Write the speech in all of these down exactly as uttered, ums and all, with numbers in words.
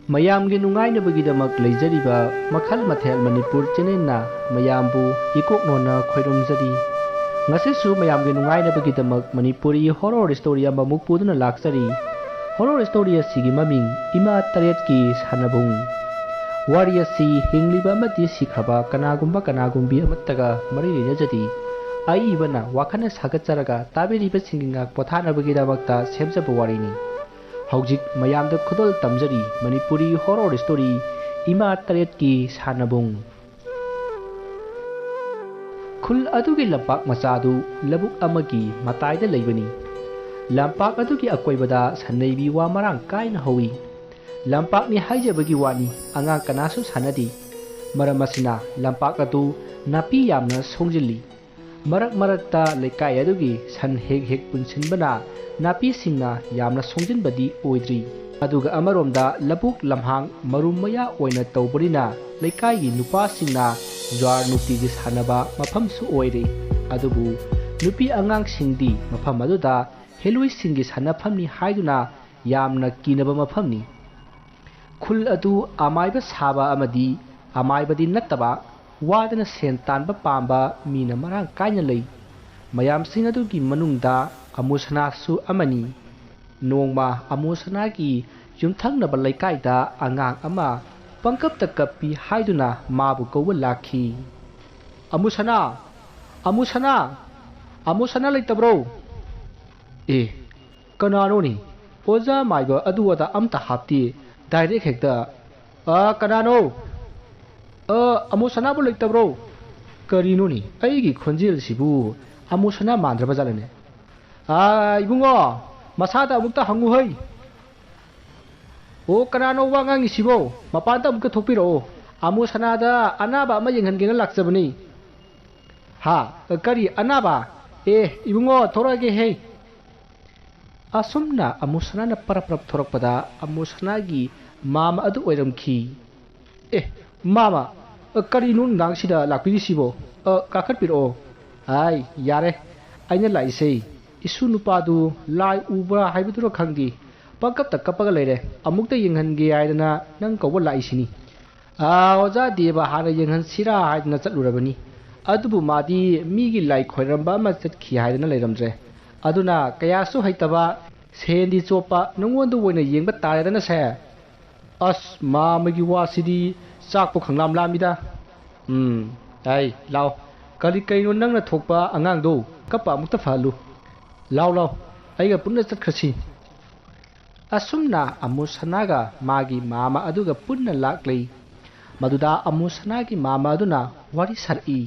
ꯃꯌꯥꯝꯒꯤ ꯅꯨꯡꯉꯥꯏꯅꯕꯒꯤꯗꯃꯛ ꯂꯩꯖꯔꯤꯕ ꯃꯈꯜ ꯃꯊꯦꯜ ꯃꯅꯤꯄꯨꯔ ꯆꯦꯅꯦꯜꯅ ꯃꯌꯥꯝꯕꯨ ꯏꯀꯣꯛꯅꯣꯟꯅ ꯈꯣꯏꯔꯨꯝꯖꯔꯤ꯫ ꯉꯁꯤꯁꯨ ꯃꯌꯥꯝꯒꯤ ꯅꯨꯡꯉꯥꯏꯅꯕꯒꯤꯗꯃꯛ ꯃꯅꯤꯄꯨꯔꯤ ꯍꯣꯔꯣꯔ ꯁ꯭ꯇꯣꯔꯤ ꯑꯃꯃꯨꯛ ꯄꯨꯗꯨꯅ ꯂꯥꯛꯆꯔꯤ꯫ ꯍꯣꯔꯣꯔ ꯁ꯭ꯇꯣꯔꯤ ꯑꯁꯤꯒꯤ ꯃꯃꯤꯡ ꯏꯃꯥ ꯇꯔꯦꯠꯀꯤ ꯁꯥꯟꯅꯕꯨꯡ꯫ ꯋꯥꯔꯤ ꯑꯁꯤ ꯍꯤꯡꯂꯤꯕ ꯑꯃꯗꯤ ꯁꯤꯈ꯭ꯔꯕ ꯀꯅꯥꯒꯨꯝꯕ ꯀꯅꯥꯒꯨꯝꯕꯤ ꯑꯃꯠꯇꯒ ꯃꯔꯤ ꯂꯩꯅꯖꯗꯦ꯫ ꯑꯏꯕꯅ ꯋꯥꯈꯜꯅ ꯁꯥꯒꯠꯆꯔꯒ ꯇꯥꯕꯤꯔꯤꯕꯁꯤꯡꯒꯤ ꯉꯥꯛ ꯄꯣꯊꯥꯅꯕꯒꯤꯗꯃꯛꯇ ꯁꯦꯝꯖꯕ ꯋꯥꯔꯤꯅꯤ꯫ ꯍꯧꯖꯤꯛ ꯃꯌꯥꯝꯗ ꯈꯨꯗꯣꯜ ꯇꯝꯖꯔꯤ ꯃꯅꯤꯄꯨꯔꯤ ꯍꯣꯔꯣꯔ ꯁ꯭ꯇꯣꯔꯤ ꯏꯃꯥ ꯇꯔꯦꯠꯀꯤ ꯁꯥꯟꯅꯕꯨꯡ꯫ ꯈꯨꯜ ꯑꯗꯨꯒꯤ ꯂꯝꯄꯥꯛ ꯃꯆꯥꯗꯨ ꯂꯧꯕꯨꯛ ꯑꯃꯒꯤ ꯃꯇꯥꯏꯗ ꯂꯩꯕꯅꯤ꯫ ꯂꯝꯄꯥꯛ ꯑꯗꯨꯒꯤ ꯑꯀꯣꯏꯕꯗ ꯁꯟꯅꯩꯕꯤ ꯋꯥ ꯃꯔꯥꯡ ꯀꯥꯏꯅ ꯍꯧꯏ꯫ ꯂꯝꯄꯥꯛꯅꯤ ꯍꯥꯏꯖꯕꯒꯤ ꯋꯥꯅꯤ, ꯑꯉꯥꯡ ꯀꯅꯥꯁꯨ ꯁꯥꯟꯅꯗꯦ꯫ ꯃꯔꯝ ꯑꯁꯤꯅ ꯂꯝꯄꯥꯛ ꯑꯗꯨ ꯅꯥꯄꯤ ꯌꯥꯝꯅ ꯁꯣꯡꯖꯤꯜꯂꯤ꯫ ꯃꯔꯛ ꯃꯔꯛꯇ ꯂꯩꯀꯥꯏ ꯑꯗꯨꯒꯤ ꯁꯟ ꯍꯦꯛ ꯍꯦꯛ ꯄꯨꯟꯁꯤꯟꯕꯅ ꯅꯥꯄꯤꯁꯤꯡꯅ ꯌꯥꯝꯅ ꯁꯣꯡꯖꯤꯟꯕꯗꯤ ꯑꯣꯏꯗ꯭ꯔꯤ꯫ ꯑꯗꯨꯒ ꯑꯃꯔꯣꯝꯗ ꯂꯧꯕꯨꯛ ꯂꯝꯍꯥꯡ ꯃꯔꯨꯝ ꯃꯌꯥ ꯑꯣꯏꯅ ꯇꯧꯕꯅꯤꯅ ꯂꯩꯀꯥꯏꯒꯤ ꯅꯨꯄꯥꯁꯤꯡꯅ ꯖ꯭ꯋꯥꯔ ꯅꯨꯡꯇꯤꯒꯤ ꯁꯥꯟꯅꯕ ꯃꯐꯝꯁꯨ ꯑꯣꯏꯔꯤ꯫ ꯑꯗꯨꯕꯨ ꯅꯨꯄꯤ ꯑꯉꯥꯡꯁꯤꯡꯗꯤ ꯃꯐꯝ ꯑꯗꯨꯗ ꯍꯦꯂꯣꯏꯁꯤꯡꯒꯤ ꯁꯥꯟꯅꯐꯝꯅꯤ ꯍꯥꯏꯗꯨꯅ ꯌꯥꯝꯅ ꯀꯤꯅꯕ ꯃꯐꯝꯅꯤ꯫ ꯈꯨꯜ ꯑꯗꯨ ꯑꯃꯥꯏꯕ ꯁꯥꯕ ꯑꯃꯗꯤ ꯑꯃꯥꯏꯕꯗꯤ ꯅꯠꯇꯕ ꯋꯥꯗꯅ ꯁꯦꯟ ꯇꯥꯟꯕ ꯄꯥꯝꯕ ꯃꯤꯅ ꯃꯔꯥꯡ ꯀꯥꯏꯅ ꯂꯩ꯫ ꯃꯌꯥꯝꯁꯤꯡ ꯑꯗꯨꯒꯤ ꯃꯅꯨꯡꯗ ꯑꯃꯨꯁꯅꯥꯁꯨ ꯑꯃꯅꯤ꯫ ꯅꯣꯡꯃ ꯑꯃꯨꯁꯅꯥꯒꯤ ꯌꯨꯝꯊꯪꯅꯕ ꯂꯩꯀꯥꯏꯗ ꯑꯉꯥꯡ ꯑꯃ ꯄꯪꯀꯞꯇ ꯀꯞꯄꯤ ꯍꯥꯏꯗꯨꯅ ꯃꯥꯕꯨ ꯀꯧꯕ ꯂꯥꯛꯈꯤ꯫ "ꯑꯃꯨꯁꯅꯥ! ꯑꯃꯨꯁꯅꯥ! ꯑꯃꯨꯁꯅꯥ ꯂꯩꯇꯕ꯭ꯔꯣ?" "ꯑꯦ, ꯀꯅꯥꯅꯣꯅꯦ? ꯑꯣꯖꯥ ꯃꯥꯏꯕ ꯑꯗꯨ ꯑꯗꯥ ꯑꯝꯇ ꯍꯥꯞꯇꯦ, ꯗꯥꯏꯔꯦꯛ ꯍꯦꯛꯇ, ꯑ, ꯀꯅꯥꯅꯣ? ꯑ, ꯑꯃꯨꯁꯅꯥꯕꯨ ꯂꯩꯇꯕ꯭ꯔꯣ? ꯀꯔꯤꯅꯣꯅꯦ, ꯑꯩꯒꯤ ꯈꯣꯟꯖꯦꯜꯁꯤꯕꯨ ꯑꯃꯨꯁꯅꯥ ꯃꯥꯟꯗ꯭ꯔꯕ ꯖꯥꯠꯂꯅꯦ? ꯑ, ꯏꯕꯨꯡꯉꯣ, ꯃꯁꯥꯗ ꯑꯃꯨꯛꯇ ꯍꯪꯉꯨ ꯍꯩ꯫ ꯑꯣ, ꯀꯅꯥꯅꯣ ꯋꯥ ꯉꯥꯡꯉꯤꯁꯤꯕꯣ? ꯃꯄꯥꯟꯗ ꯑꯃꯨꯛꯇ ꯊꯣꯛꯄꯤꯔꯛꯑꯣ꯫ ꯑꯃꯨꯁꯅꯥꯗ ꯑꯅꯥꯕ ꯑꯃ ꯌꯦꯡꯍꯟꯒꯦꯅ ꯂꯥꯛꯆꯕꯅꯤ꯫" "ꯍꯥ? ꯀꯔꯤ ꯑꯅꯥꯕ? ꯑꯦ, ꯏꯕꯨꯡꯉꯣ, ꯊꯣꯔꯛꯑꯒꯦ ꯍꯦ꯫" ꯑꯁꯨꯝꯅ ꯑꯃꯨꯁꯅꯥꯅ ꯄꯔꯞ ꯄꯔꯞ ꯊꯣꯔꯛꯄꯗ ꯑꯃꯨꯁꯅꯥꯒꯤ ꯃꯥꯃ ꯑꯗꯨ ꯑꯣꯏꯔꯝꯈꯤ꯫ "ꯑꯦ, ꯃꯥꯃ, ꯀꯔꯤꯅꯣ ꯅꯨꯡꯗꯥꯡꯁꯤꯗ ꯂꯥꯛꯄꯤꯔꯤꯁꯤꯕꯣ? ꯑ, ꯀꯥꯈꯠꯄꯤꯔꯛꯑꯣ꯫" "ꯑꯥꯏ, ꯌꯥꯔꯦ, ꯑꯩꯅ ꯂꯥꯛꯏꯁꯦ ꯏꯁꯨ ꯅꯨꯄꯥꯗꯨ ꯂꯥꯏ ꯎꯕ꯭ꯔꯥ ꯍꯥꯏꯕꯗꯨꯔ ꯈꯪꯗꯦ, ꯄꯪꯀꯞꯇ ꯀꯞꯄꯒ ꯂꯩꯔꯦ꯫ ꯑꯃꯨꯛꯇ ꯌꯦꯡꯍꯟꯒꯦ ꯍꯥꯏꯗꯅ ꯅꯪ ꯀꯧꯕ ꯂꯥꯛꯏꯁꯤꯅꯤ꯫ ꯑꯥ, ꯑꯣꯖꯥ ꯗꯦꯕ ꯍꯥꯟꯅ ꯌꯦꯡꯍꯟꯁꯤꯔꯥ ꯍꯥꯏꯗꯅ ꯆꯠꯂꯨꯔꯕꯅꯤ꯫ ꯑꯗꯨꯕꯨ ꯃꯥꯗꯤ ꯃꯤꯒꯤ ꯂꯥꯏ ꯈꯣꯏꯔꯝꯕ ꯑꯃ ꯆꯠꯈꯤ ꯍꯥꯏꯗꯅ ꯂꯩꯔꯝꯗ꯭ꯔꯦ꯫ ꯑꯗꯨꯅ ꯀꯌꯥꯁꯨ ꯍꯩꯇꯕ, ꯁꯦꯟꯗꯤ ꯆꯣꯞꯄ ꯅꯉꯣꯟꯗ ꯑꯣꯏꯅ ꯌꯦꯡꯕ ꯇꯥꯔꯦꯗꯅ ꯁꯦ꯫ ꯑꯁ, ꯃꯥꯃꯒꯤ ꯋꯥꯁꯤꯗꯤ ꯆꯥꯛꯄꯨ ꯈꯪꯂꯥꯝ ꯂꯥꯝꯃꯤꯗ꯫ ꯎꯝ, ꯑꯩ, ꯂꯥꯎ꯫ ꯀꯔꯤ ꯀꯩꯅꯣ ꯅꯪꯅ ꯊꯣꯛꯄ ꯑꯉꯥꯡꯗꯣ? ꯀꯞꯄ ꯑꯃꯨꯛꯇ ꯐꯍꯜꯂꯨ꯫ ꯂꯥꯎ, ꯂꯥꯎ, ꯑꯩꯒ ꯄꯨꯟꯅ ꯆꯠꯈ꯭ꯔꯁꯤ꯫ ꯑꯁꯨꯝꯅ ꯑꯃꯨ ꯁꯅꯥꯒ ꯃꯥꯒꯤ ꯃꯥꯃ ꯑꯗꯨꯒ ꯄꯨꯟꯅ ꯂꯥꯛꯂꯤ꯫ ꯃꯗꯨꯗ ꯑꯃꯨ ꯁꯅꯥꯒꯤ ꯃꯥꯃ ꯑꯗꯨꯅ ꯋꯥꯔꯤ ꯁꯥꯔꯛꯏ꯫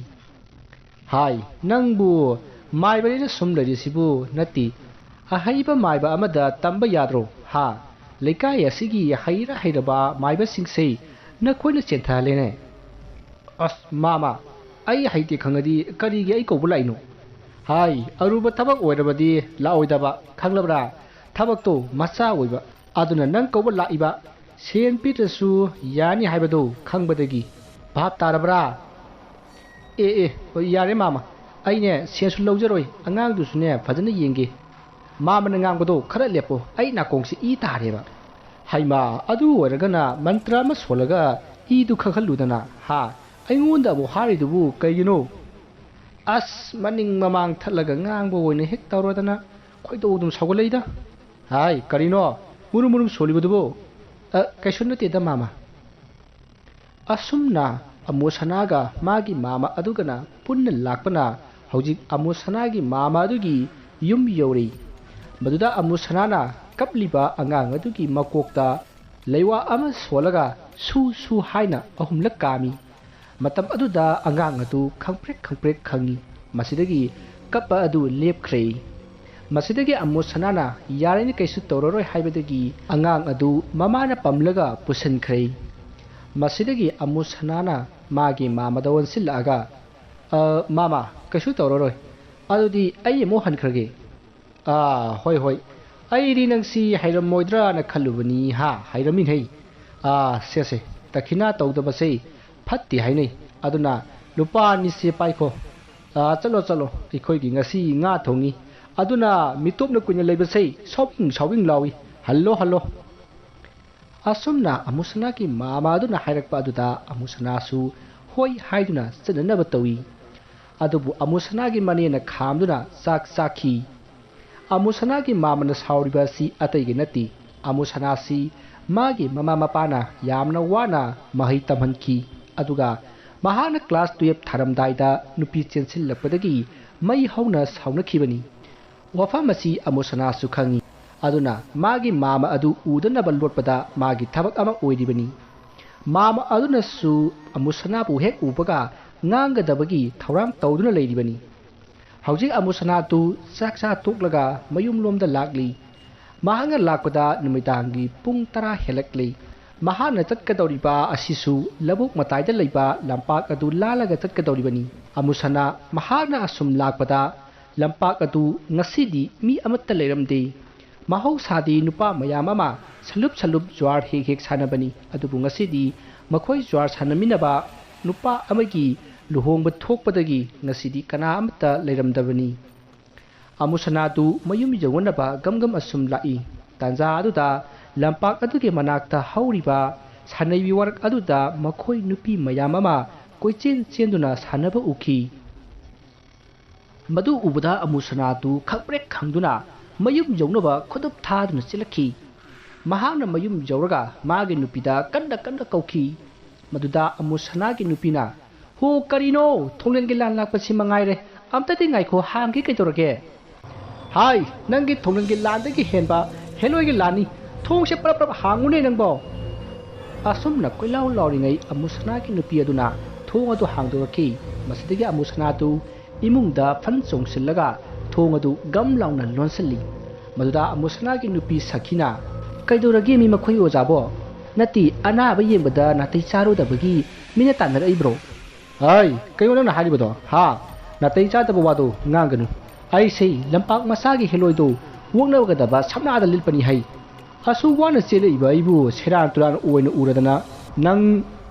ꯍꯥꯏ, ꯅꯪꯕꯨ ꯃꯥꯏꯕꯅꯤꯅ ꯁꯨꯝ ꯂꯩꯔꯤꯁꯤꯕꯨ ꯅꯠꯇꯦ꯫ ꯑꯍꯩꯕ ꯃꯥꯏꯕ ꯑꯃꯗ ꯇꯝꯕ ꯌꯥꯗ꯭ꯔꯣ? ꯍꯥ? ꯂꯩꯀꯥꯏ ꯑꯁꯤꯒꯤ ꯍꯩꯔ ꯍꯩꯔꯕ ꯃꯥꯏꯕꯁꯤꯡꯁꯦ ꯅꯈꯣꯏꯅ ꯆꯦꯟꯊꯍꯜꯂꯦꯅꯦ꯫ ꯑꯁ, ꯃꯥꯃ, ꯑꯩ ꯍꯩꯇꯦ ꯈꯪꯉꯗꯤ ꯀꯔꯤꯒꯤ ꯑꯩ ꯀꯧꯕ ꯂꯥꯛꯏꯅꯣ? ꯍꯥꯏ, ꯑꯔꯨꯕ ꯊꯕꯛ ꯑꯣꯏꯔꯕꯗꯤ ꯂꯥꯛꯑꯣꯏꯗꯕ, ꯈꯪꯂꯕ꯭ꯔꯥ? ꯊꯕꯛꯇꯣ ꯃꯆꯥ ꯑꯣꯏꯕ, ꯑꯗꯨꯅ ꯅꯪ ꯀꯧꯕ ꯂꯥꯛꯏꯕ꯫ ꯁꯦꯟ ꯄꯤꯗ꯭ꯔꯁꯨ ꯌꯥꯅꯤ ꯍꯥꯏꯕꯗꯨ ꯈꯪꯕꯗꯒꯤ꯫ ꯚꯥꯞ ꯇꯥꯔꯕ꯭ꯔꯥ? ꯑꯦ, ꯑꯦ, ꯍꯣꯏ, ꯌꯥꯔꯦ ꯃꯥꯃ, ꯑꯩꯅꯦ ꯁꯦꯟꯁꯨ ꯂꯧꯖꯔꯣꯏ, ꯑꯉꯥꯡꯗꯨꯁꯨꯅꯦ ꯐꯖꯅ ꯌꯦꯡꯒꯦ꯫ ꯃꯥꯃꯅ ꯉꯥꯡꯕꯗꯣ ꯈꯔ ꯂꯦꯞꯄꯣ, ꯑꯩ ꯅꯥꯀꯣꯡꯁꯤ ꯏ ꯇꯥꯔꯦꯕ꯫ ꯍꯩꯃꯥ, ꯑꯗꯨ ꯑꯣꯏꯔꯒꯅ ꯃꯟꯇ꯭ꯔ ꯑꯃ ꯁꯣꯜꯂꯒ ꯏꯗꯨ ꯈꯛꯍꯜꯂꯨꯗꯅ꯫ ꯍꯥ? ꯑꯩꯉꯣꯟꯗ ꯑꯃꯨꯛ ꯍꯥꯏꯔꯤꯗꯨꯕꯨ ꯀꯩꯒꯤꯅꯣ? ꯑꯁ, ꯃꯅꯤꯡ ꯃꯃꯥꯡ ꯊꯠꯂꯒ ꯉꯥꯡꯕ ꯑꯣꯏꯅ ꯍꯦꯛ ꯇꯧꯔꯗꯅ ꯈꯣꯏꯗꯧ ꯑꯗꯨꯝ ꯁꯥꯎꯒꯠꯂꯛꯏꯗ꯫ ꯍꯥꯏ, ꯀꯔꯤꯅꯣ ꯃꯨꯔꯨꯝ ꯃꯨꯔꯨꯝ ꯁꯣꯜꯂꯤꯕꯗꯨꯕꯨ? ꯑ, ꯀꯩꯁꯨ ꯅꯠꯇꯦꯗ ꯃꯥꯃ꯫ ꯑꯁꯨꯝꯅ ꯑꯃꯨ ꯁꯅꯥꯒ ꯃꯥꯒꯤ ꯃꯥꯃ ꯑꯗꯨꯒꯅ ꯄꯨꯟꯅ ꯂꯥꯛꯄꯅ ꯍꯧꯖꯤꯛ ꯑꯃꯨ ꯁꯅꯥꯒꯤ ꯃꯥꯃ ꯑꯗꯨꯒꯤ ꯌꯨꯝ ꯌꯧꯔꯦ꯫ ꯃꯗꯨꯗ ꯑꯃꯨ ꯁꯅꯥꯅ ꯀꯞꯂꯤꯕ ꯑꯉꯥꯡ ꯑꯗꯨꯒꯤ ꯃꯀꯣꯛꯇ ꯂꯩꯋꯥ ꯑꯃ ꯁꯣꯜꯂꯒ ꯁꯨ ꯁꯨ ꯍꯥꯏꯅ ꯑꯍꯨꯝꯂꯛ ꯀꯥꯝꯃꯤ꯫ ꯃꯇꯝ ꯑꯗꯨꯗ ꯑꯉꯥꯡ ꯑꯗꯨ ꯈꯪꯄ꯭ꯔꯦꯛ ꯈꯪꯄ꯭ꯔꯦꯛ ꯈꯪꯉꯤ꯫ ꯃꯁꯤꯗꯒꯤ ꯀꯞꯄ ꯑꯗꯨ ꯂꯦꯞꯈ꯭ꯔꯦ꯫ ꯃꯁꯤꯗꯒꯤ ꯑꯃꯨ ꯁꯅꯥꯅ ꯌꯥꯔꯦꯅꯦ, ꯀꯩꯁꯨ ꯇꯧꯔꯔꯣꯏ ꯍꯥꯏꯕꯗꯒꯤ ꯑꯉꯥꯡ ꯑꯗꯨ ꯃꯃꯥꯅ ꯄꯝꯂꯒ ꯄꯨꯁꯤꯟꯈ꯭ꯔꯦ꯫ ꯃꯁꯤꯗꯒꯤ ꯑꯃꯨ ꯁꯅꯥꯅ ꯃꯥꯒꯤ ꯃꯥꯃꯗ ꯑꯣꯟꯁꯤꯜꯂꯛꯑꯒ, "ꯑ, ꯃꯥꯃ, ꯀꯩꯁꯨ ꯇꯧꯔꯔꯣꯏ꯫ ꯑꯗꯨꯗꯤ ꯑꯩ ꯑꯃꯨꯛ ꯍꯟꯈ꯭ꯔꯒꯦ꯫" "ꯑꯥ, ꯍꯣꯏ, ꯍꯣꯏ꯫ ꯑꯩꯗꯤ ꯅꯪꯁꯤ ꯍꯩꯔꯝꯃꯣꯏꯗ꯭ꯔꯥꯅ ꯈꯜꯂꯨꯕꯅꯤ ꯍꯥ, ꯍꯩꯔꯝꯃꯤꯅꯦ꯫ ꯑꯥ, ꯁꯦ, ꯁꯦ, ꯗꯈꯤꯅꯥ ꯇꯧꯗꯕꯁꯦ ꯐꯠꯇꯦ ꯍꯥꯏꯅꯩ꯫ ꯑꯗꯨꯅ ꯂꯨꯄꯥ ꯑꯅꯤꯁꯦ ꯄꯥꯏꯈꯣ꯫ ꯑꯥ, ꯆꯠꯂꯣ, ꯆꯠꯂꯣ, ꯑꯩꯈꯣꯏꯒꯤ ꯉꯁꯤ ꯉꯥ ꯊꯣꯡꯉꯤ꯫ ꯑꯗꯨꯅ ꯃꯤꯇꯣꯞꯅ ꯀꯨꯏꯅ ꯂꯩꯕꯁꯦ ꯁꯥꯎꯏꯡ ꯁꯥꯎꯏꯡ ꯂꯥꯎꯏ꯫ Hello, hello. ꯑꯁꯨꯝꯅ ꯑꯃꯨꯁꯅꯥꯒꯤ ꯃꯥꯃ ꯑꯗꯨꯅ ꯍꯥꯏꯔꯛꯄ ꯑꯗꯨꯗ ꯑꯃꯨꯁꯅꯥꯁꯨ ꯍꯣꯏ ꯍꯥꯏꯗꯨꯅ ꯆꯠꯅꯅꯕ ꯇꯧꯏ꯫ ꯑꯗꯨꯕꯨ ꯑꯃꯨꯁꯅꯥꯒꯤ ꯃꯅꯦꯅ ꯈꯥꯝꯗꯨꯅ ꯆꯥꯛ ꯆꯥꯈꯤ꯫ ꯑꯃꯨꯁꯅꯥꯒꯤ ꯃꯥꯃꯅ ꯁꯥꯎꯔꯤꯕ ꯑꯁꯤ ꯑꯇꯩꯒꯤ ꯅꯠꯇꯦ꯫ ꯑꯃꯨꯁꯅꯥꯁꯤ ꯃꯥꯒꯤ ꯃꯃꯥ ꯃꯄꯥꯅ ꯌꯥꯝꯅ ꯋꯥꯅ ꯃꯍꯩ ꯇꯝꯍꯟꯈꯤ꯫ ꯑꯗꯨꯒ ꯃꯍꯥꯛꯅ class twelve ꯊꯥꯔꯝꯗꯥꯏꯗ ꯅꯨꯄꯤ ꯆꯦꯟꯁꯤꯜꯂꯛꯄꯗꯒꯤ ꯃꯩ ꯍꯧꯅ ꯁꯥꯎꯅꯈꯤꯕꯅꯤ꯫ ꯋꯥꯐꯝ ꯑꯁꯤ ꯑꯃꯨꯁꯅꯥꯁꯨ ꯈꯪꯏ꯫ ꯑꯗꯨꯅ ꯃꯥꯒꯤ ꯃꯥꯃ ꯑꯗꯨ ꯎꯗꯅꯕ ꯂꯣꯠꯄꯗ ꯃꯥꯒꯤ ꯊꯕꯛ ꯑꯃ ꯑꯣꯏꯔꯤꯕꯅꯤ꯫ ꯃꯥꯃ ꯑꯗꯨꯅꯁꯨ ꯑꯃꯨꯁꯅꯥꯕꯨ ꯍꯦꯛ ꯎꯕꯒ ꯉꯥꯡꯒꯗꯕꯒꯤ ꯊꯧꯔꯥꯡ ꯇꯧꯗꯨꯅ ꯂꯩꯔꯤꯕꯅꯤ꯫ ꯍꯧꯖꯤꯛ ꯑꯃꯨꯁꯅꯥꯗꯨ ꯆꯥꯛ ꯆꯥ ꯇꯣꯛꯂꯒ ꯃꯌꯨꯝꯂꯣꯝꯗ ꯂꯥꯛꯂꯤ꯫ ꯃꯍꯥꯛꯅ ꯂꯥꯛꯄꯗ ꯅꯨꯃꯤꯗꯥꯡꯒꯤ ꯄꯨꯡ ꯇꯔꯥ ꯍꯦꯜꯂꯛꯂꯤ꯫ ꯃꯍꯥꯛꯅ ꯆꯠꯀꯗꯧꯔꯤꯕ ꯑꯁꯤꯁꯨ ꯂꯧꯕꯨꯛ ꯃꯇꯥꯏꯗ ꯂꯩꯕ ꯂꯝꯄꯥꯛ ꯑꯗꯨ ꯂꯥꯜꯂꯒ ꯆꯠꯀꯗꯧꯔꯤꯕꯅꯤ꯫ ꯑꯃꯨꯁꯅꯥ ꯃꯍꯥꯛꯅ ꯑꯁꯨꯝ ꯂꯥꯛꯄꯗ ꯂꯝꯄꯥꯛ ꯑꯗꯨ ꯉꯁꯤꯗꯤ ꯃꯤ ꯑꯃꯠꯇ ꯂꯩꯔꯝꯗꯦ꯫ ꯃꯍꯧꯁꯥꯗꯤ ꯅꯨꯄꯥ ꯃꯌꯥꯝ ꯑꯃ ꯁꯂꯨꯞ ꯁꯂꯨꯞ ꯖ꯭ꯋꯥꯔ ꯍꯦꯛ ꯍꯦꯛ ꯁꯥꯟꯅꯕꯅꯤ꯫ ꯑꯗꯨꯕꯨ ꯉꯁꯤꯗꯤ ꯃꯈꯣꯏ ꯖ꯭ꯋꯥꯔ ꯁꯥꯟꯅꯃꯤꯟꯅꯕ ꯅꯨꯄꯥ ꯑꯃꯒꯤ ꯂꯨꯍꯣꯡꯕ ꯊꯣꯛꯄꯗꯒꯤ ꯉꯁꯤꯗꯤ ꯀꯅꯥ ꯑꯃꯠꯇ ꯂꯩꯔꯝꯗꯕꯅꯤ꯫ ꯑꯃꯨꯁꯅꯥꯗꯨ ꯃꯌꯨꯝ ꯌꯧꯅꯅꯕ ꯒꯝ ꯒꯝ ꯑꯁꯨꯝ ꯂꯥꯛꯏ꯫ ꯇꯥꯟꯖꯥ ꯑꯗꯨꯗ ꯂꯝꯄꯥꯛ ꯑꯗꯨꯒꯤ ꯃꯅꯥꯛꯇ ꯍꯧꯔꯤꯕ ꯁꯅꯩꯕꯤ ꯋꯥꯔꯛ ꯑꯗꯨꯗ ꯃꯈꯣꯏ ꯅꯨꯄꯤ ꯃꯌꯥꯝ ꯑꯃ ꯀꯣꯏꯆꯦꯟ ꯆꯦꯟꯗꯨꯅ ꯁꯥꯟꯅꯕ ꯎꯈꯤ꯫ ꯃꯗꯨ ꯎꯕꯗ ꯑꯃꯨꯁꯅꯥꯗꯨ ꯈꯪꯄ꯭ꯔꯦꯛ ꯈꯪꯗꯨꯅ ꯃꯌꯨꯝ ꯌꯧꯅꯕ ꯈꯨꯗꯨꯞ ꯊꯥꯗꯨꯅ ꯆꯦꯜꯂꯛꯈꯤ꯫ ꯃꯍꯥꯛꯅ ꯃꯌꯨꯝ ꯌꯧꯔꯒ ꯃꯥꯒꯤ ꯅꯨꯄꯤꯗ ꯀꯟꯅ ꯀꯟꯅ ꯀꯧꯈꯤ꯫ ꯃꯗꯨꯗ ꯑꯃꯨꯁꯅꯥꯒꯤ ꯅꯨꯄꯤꯅ, "ꯍꯣ, ꯀꯔꯤꯅꯣ? ꯊꯣꯡꯂꯦꯟꯒꯤ ꯂꯥꯟ ꯂꯥꯛꯄꯁꯤ ꯃꯉꯥꯏꯔꯦ꯫ ꯑꯝꯇꯗꯤ ꯉꯥꯏꯈꯣ, ꯍꯥꯡꯒꯦ, ꯀꯩꯗꯧꯔꯒꯦ?" "ꯍꯥꯏ, ꯅꯪꯒꯤ ꯊꯣꯡꯂꯦꯟꯒꯤ ꯂꯥꯟꯗꯒꯤ ꯍꯦꯟꯕ ꯍꯦꯂꯣꯏꯒꯤ ꯂꯥꯟꯅꯤ꯫ ꯊꯣꯡꯁꯦ ꯄꯔꯞ ꯄꯔꯞ ꯍꯥꯡꯉꯨꯅꯦ ꯅꯪꯕꯣ!" ꯑꯁꯨꯝꯅ ꯀꯣꯏꯂꯥꯎ ꯂꯥꯎꯔꯤꯉꯩ ꯑꯃꯨꯁꯅꯥꯒꯤ ꯅꯨꯄꯤ ꯑꯗꯨꯅ ꯊꯣꯡ ꯑꯗꯨ ꯍꯥꯡꯗꯣꯔꯛꯈꯤ꯫ ꯃꯁꯤꯗꯒꯤ ꯑꯃꯨꯁꯅꯥꯗꯨ ꯏꯃꯨꯡꯗ ꯐꯟ ꯆꯣꯡꯁꯤꯜꯂꯒ ꯊꯣꯡ ꯑꯗꯨ ꯒꯝ ꯂꯥꯎꯅ ꯂꯣꯟꯁꯤꯜꯂꯤ꯫ ꯃꯗꯨꯗ ꯑꯃꯨꯁꯅꯥꯒꯤ ꯅꯨꯄꯤ ꯁꯈꯤꯅ, "ꯀꯩꯗꯧꯔꯒꯦ ꯃꯤ ꯃꯈꯣꯏ ꯑꯣꯖꯥꯕꯣ? ꯅꯠꯇꯦ, ꯑꯅꯥꯕ ꯌꯦꯡꯕꯗ ꯅꯥꯇꯩ ꯆꯥꯔꯨꯗꯕꯒꯤ ꯃꯤꯅ ꯇꯥꯟꯅꯔꯛꯏꯕ꯭ꯔꯣ?" "ꯍꯥꯏ, ꯀꯩꯅꯣ ꯅꯪꯅ ꯍꯥꯏꯔꯤꯕꯗꯣ? ꯍꯥ? ꯅꯥꯇꯩ ꯆꯥꯗꯕ ꯋꯥꯗꯣ ꯉꯥꯡꯒꯅꯨ꯫ ꯑꯩꯁꯦ ꯂꯝꯄꯥꯛ ꯃꯆꯥꯒꯤ ꯍꯦꯂꯣꯏꯗꯣ ꯑꯣꯛꯅꯒꯗꯕ ꯁꯝꯅꯥꯗ ꯂꯤꯠꯄꯅꯤ ꯍꯥꯏ꯫ ꯑꯁꯨꯛ ꯋꯥꯅ ꯆꯦꯜꯂꯛꯏꯕ ꯑꯩꯕꯨ ꯁꯦꯔꯥꯟ ꯇꯨꯔꯥꯟ ꯑꯣꯏꯅ ꯎꯔꯗꯅ ꯅꯪ,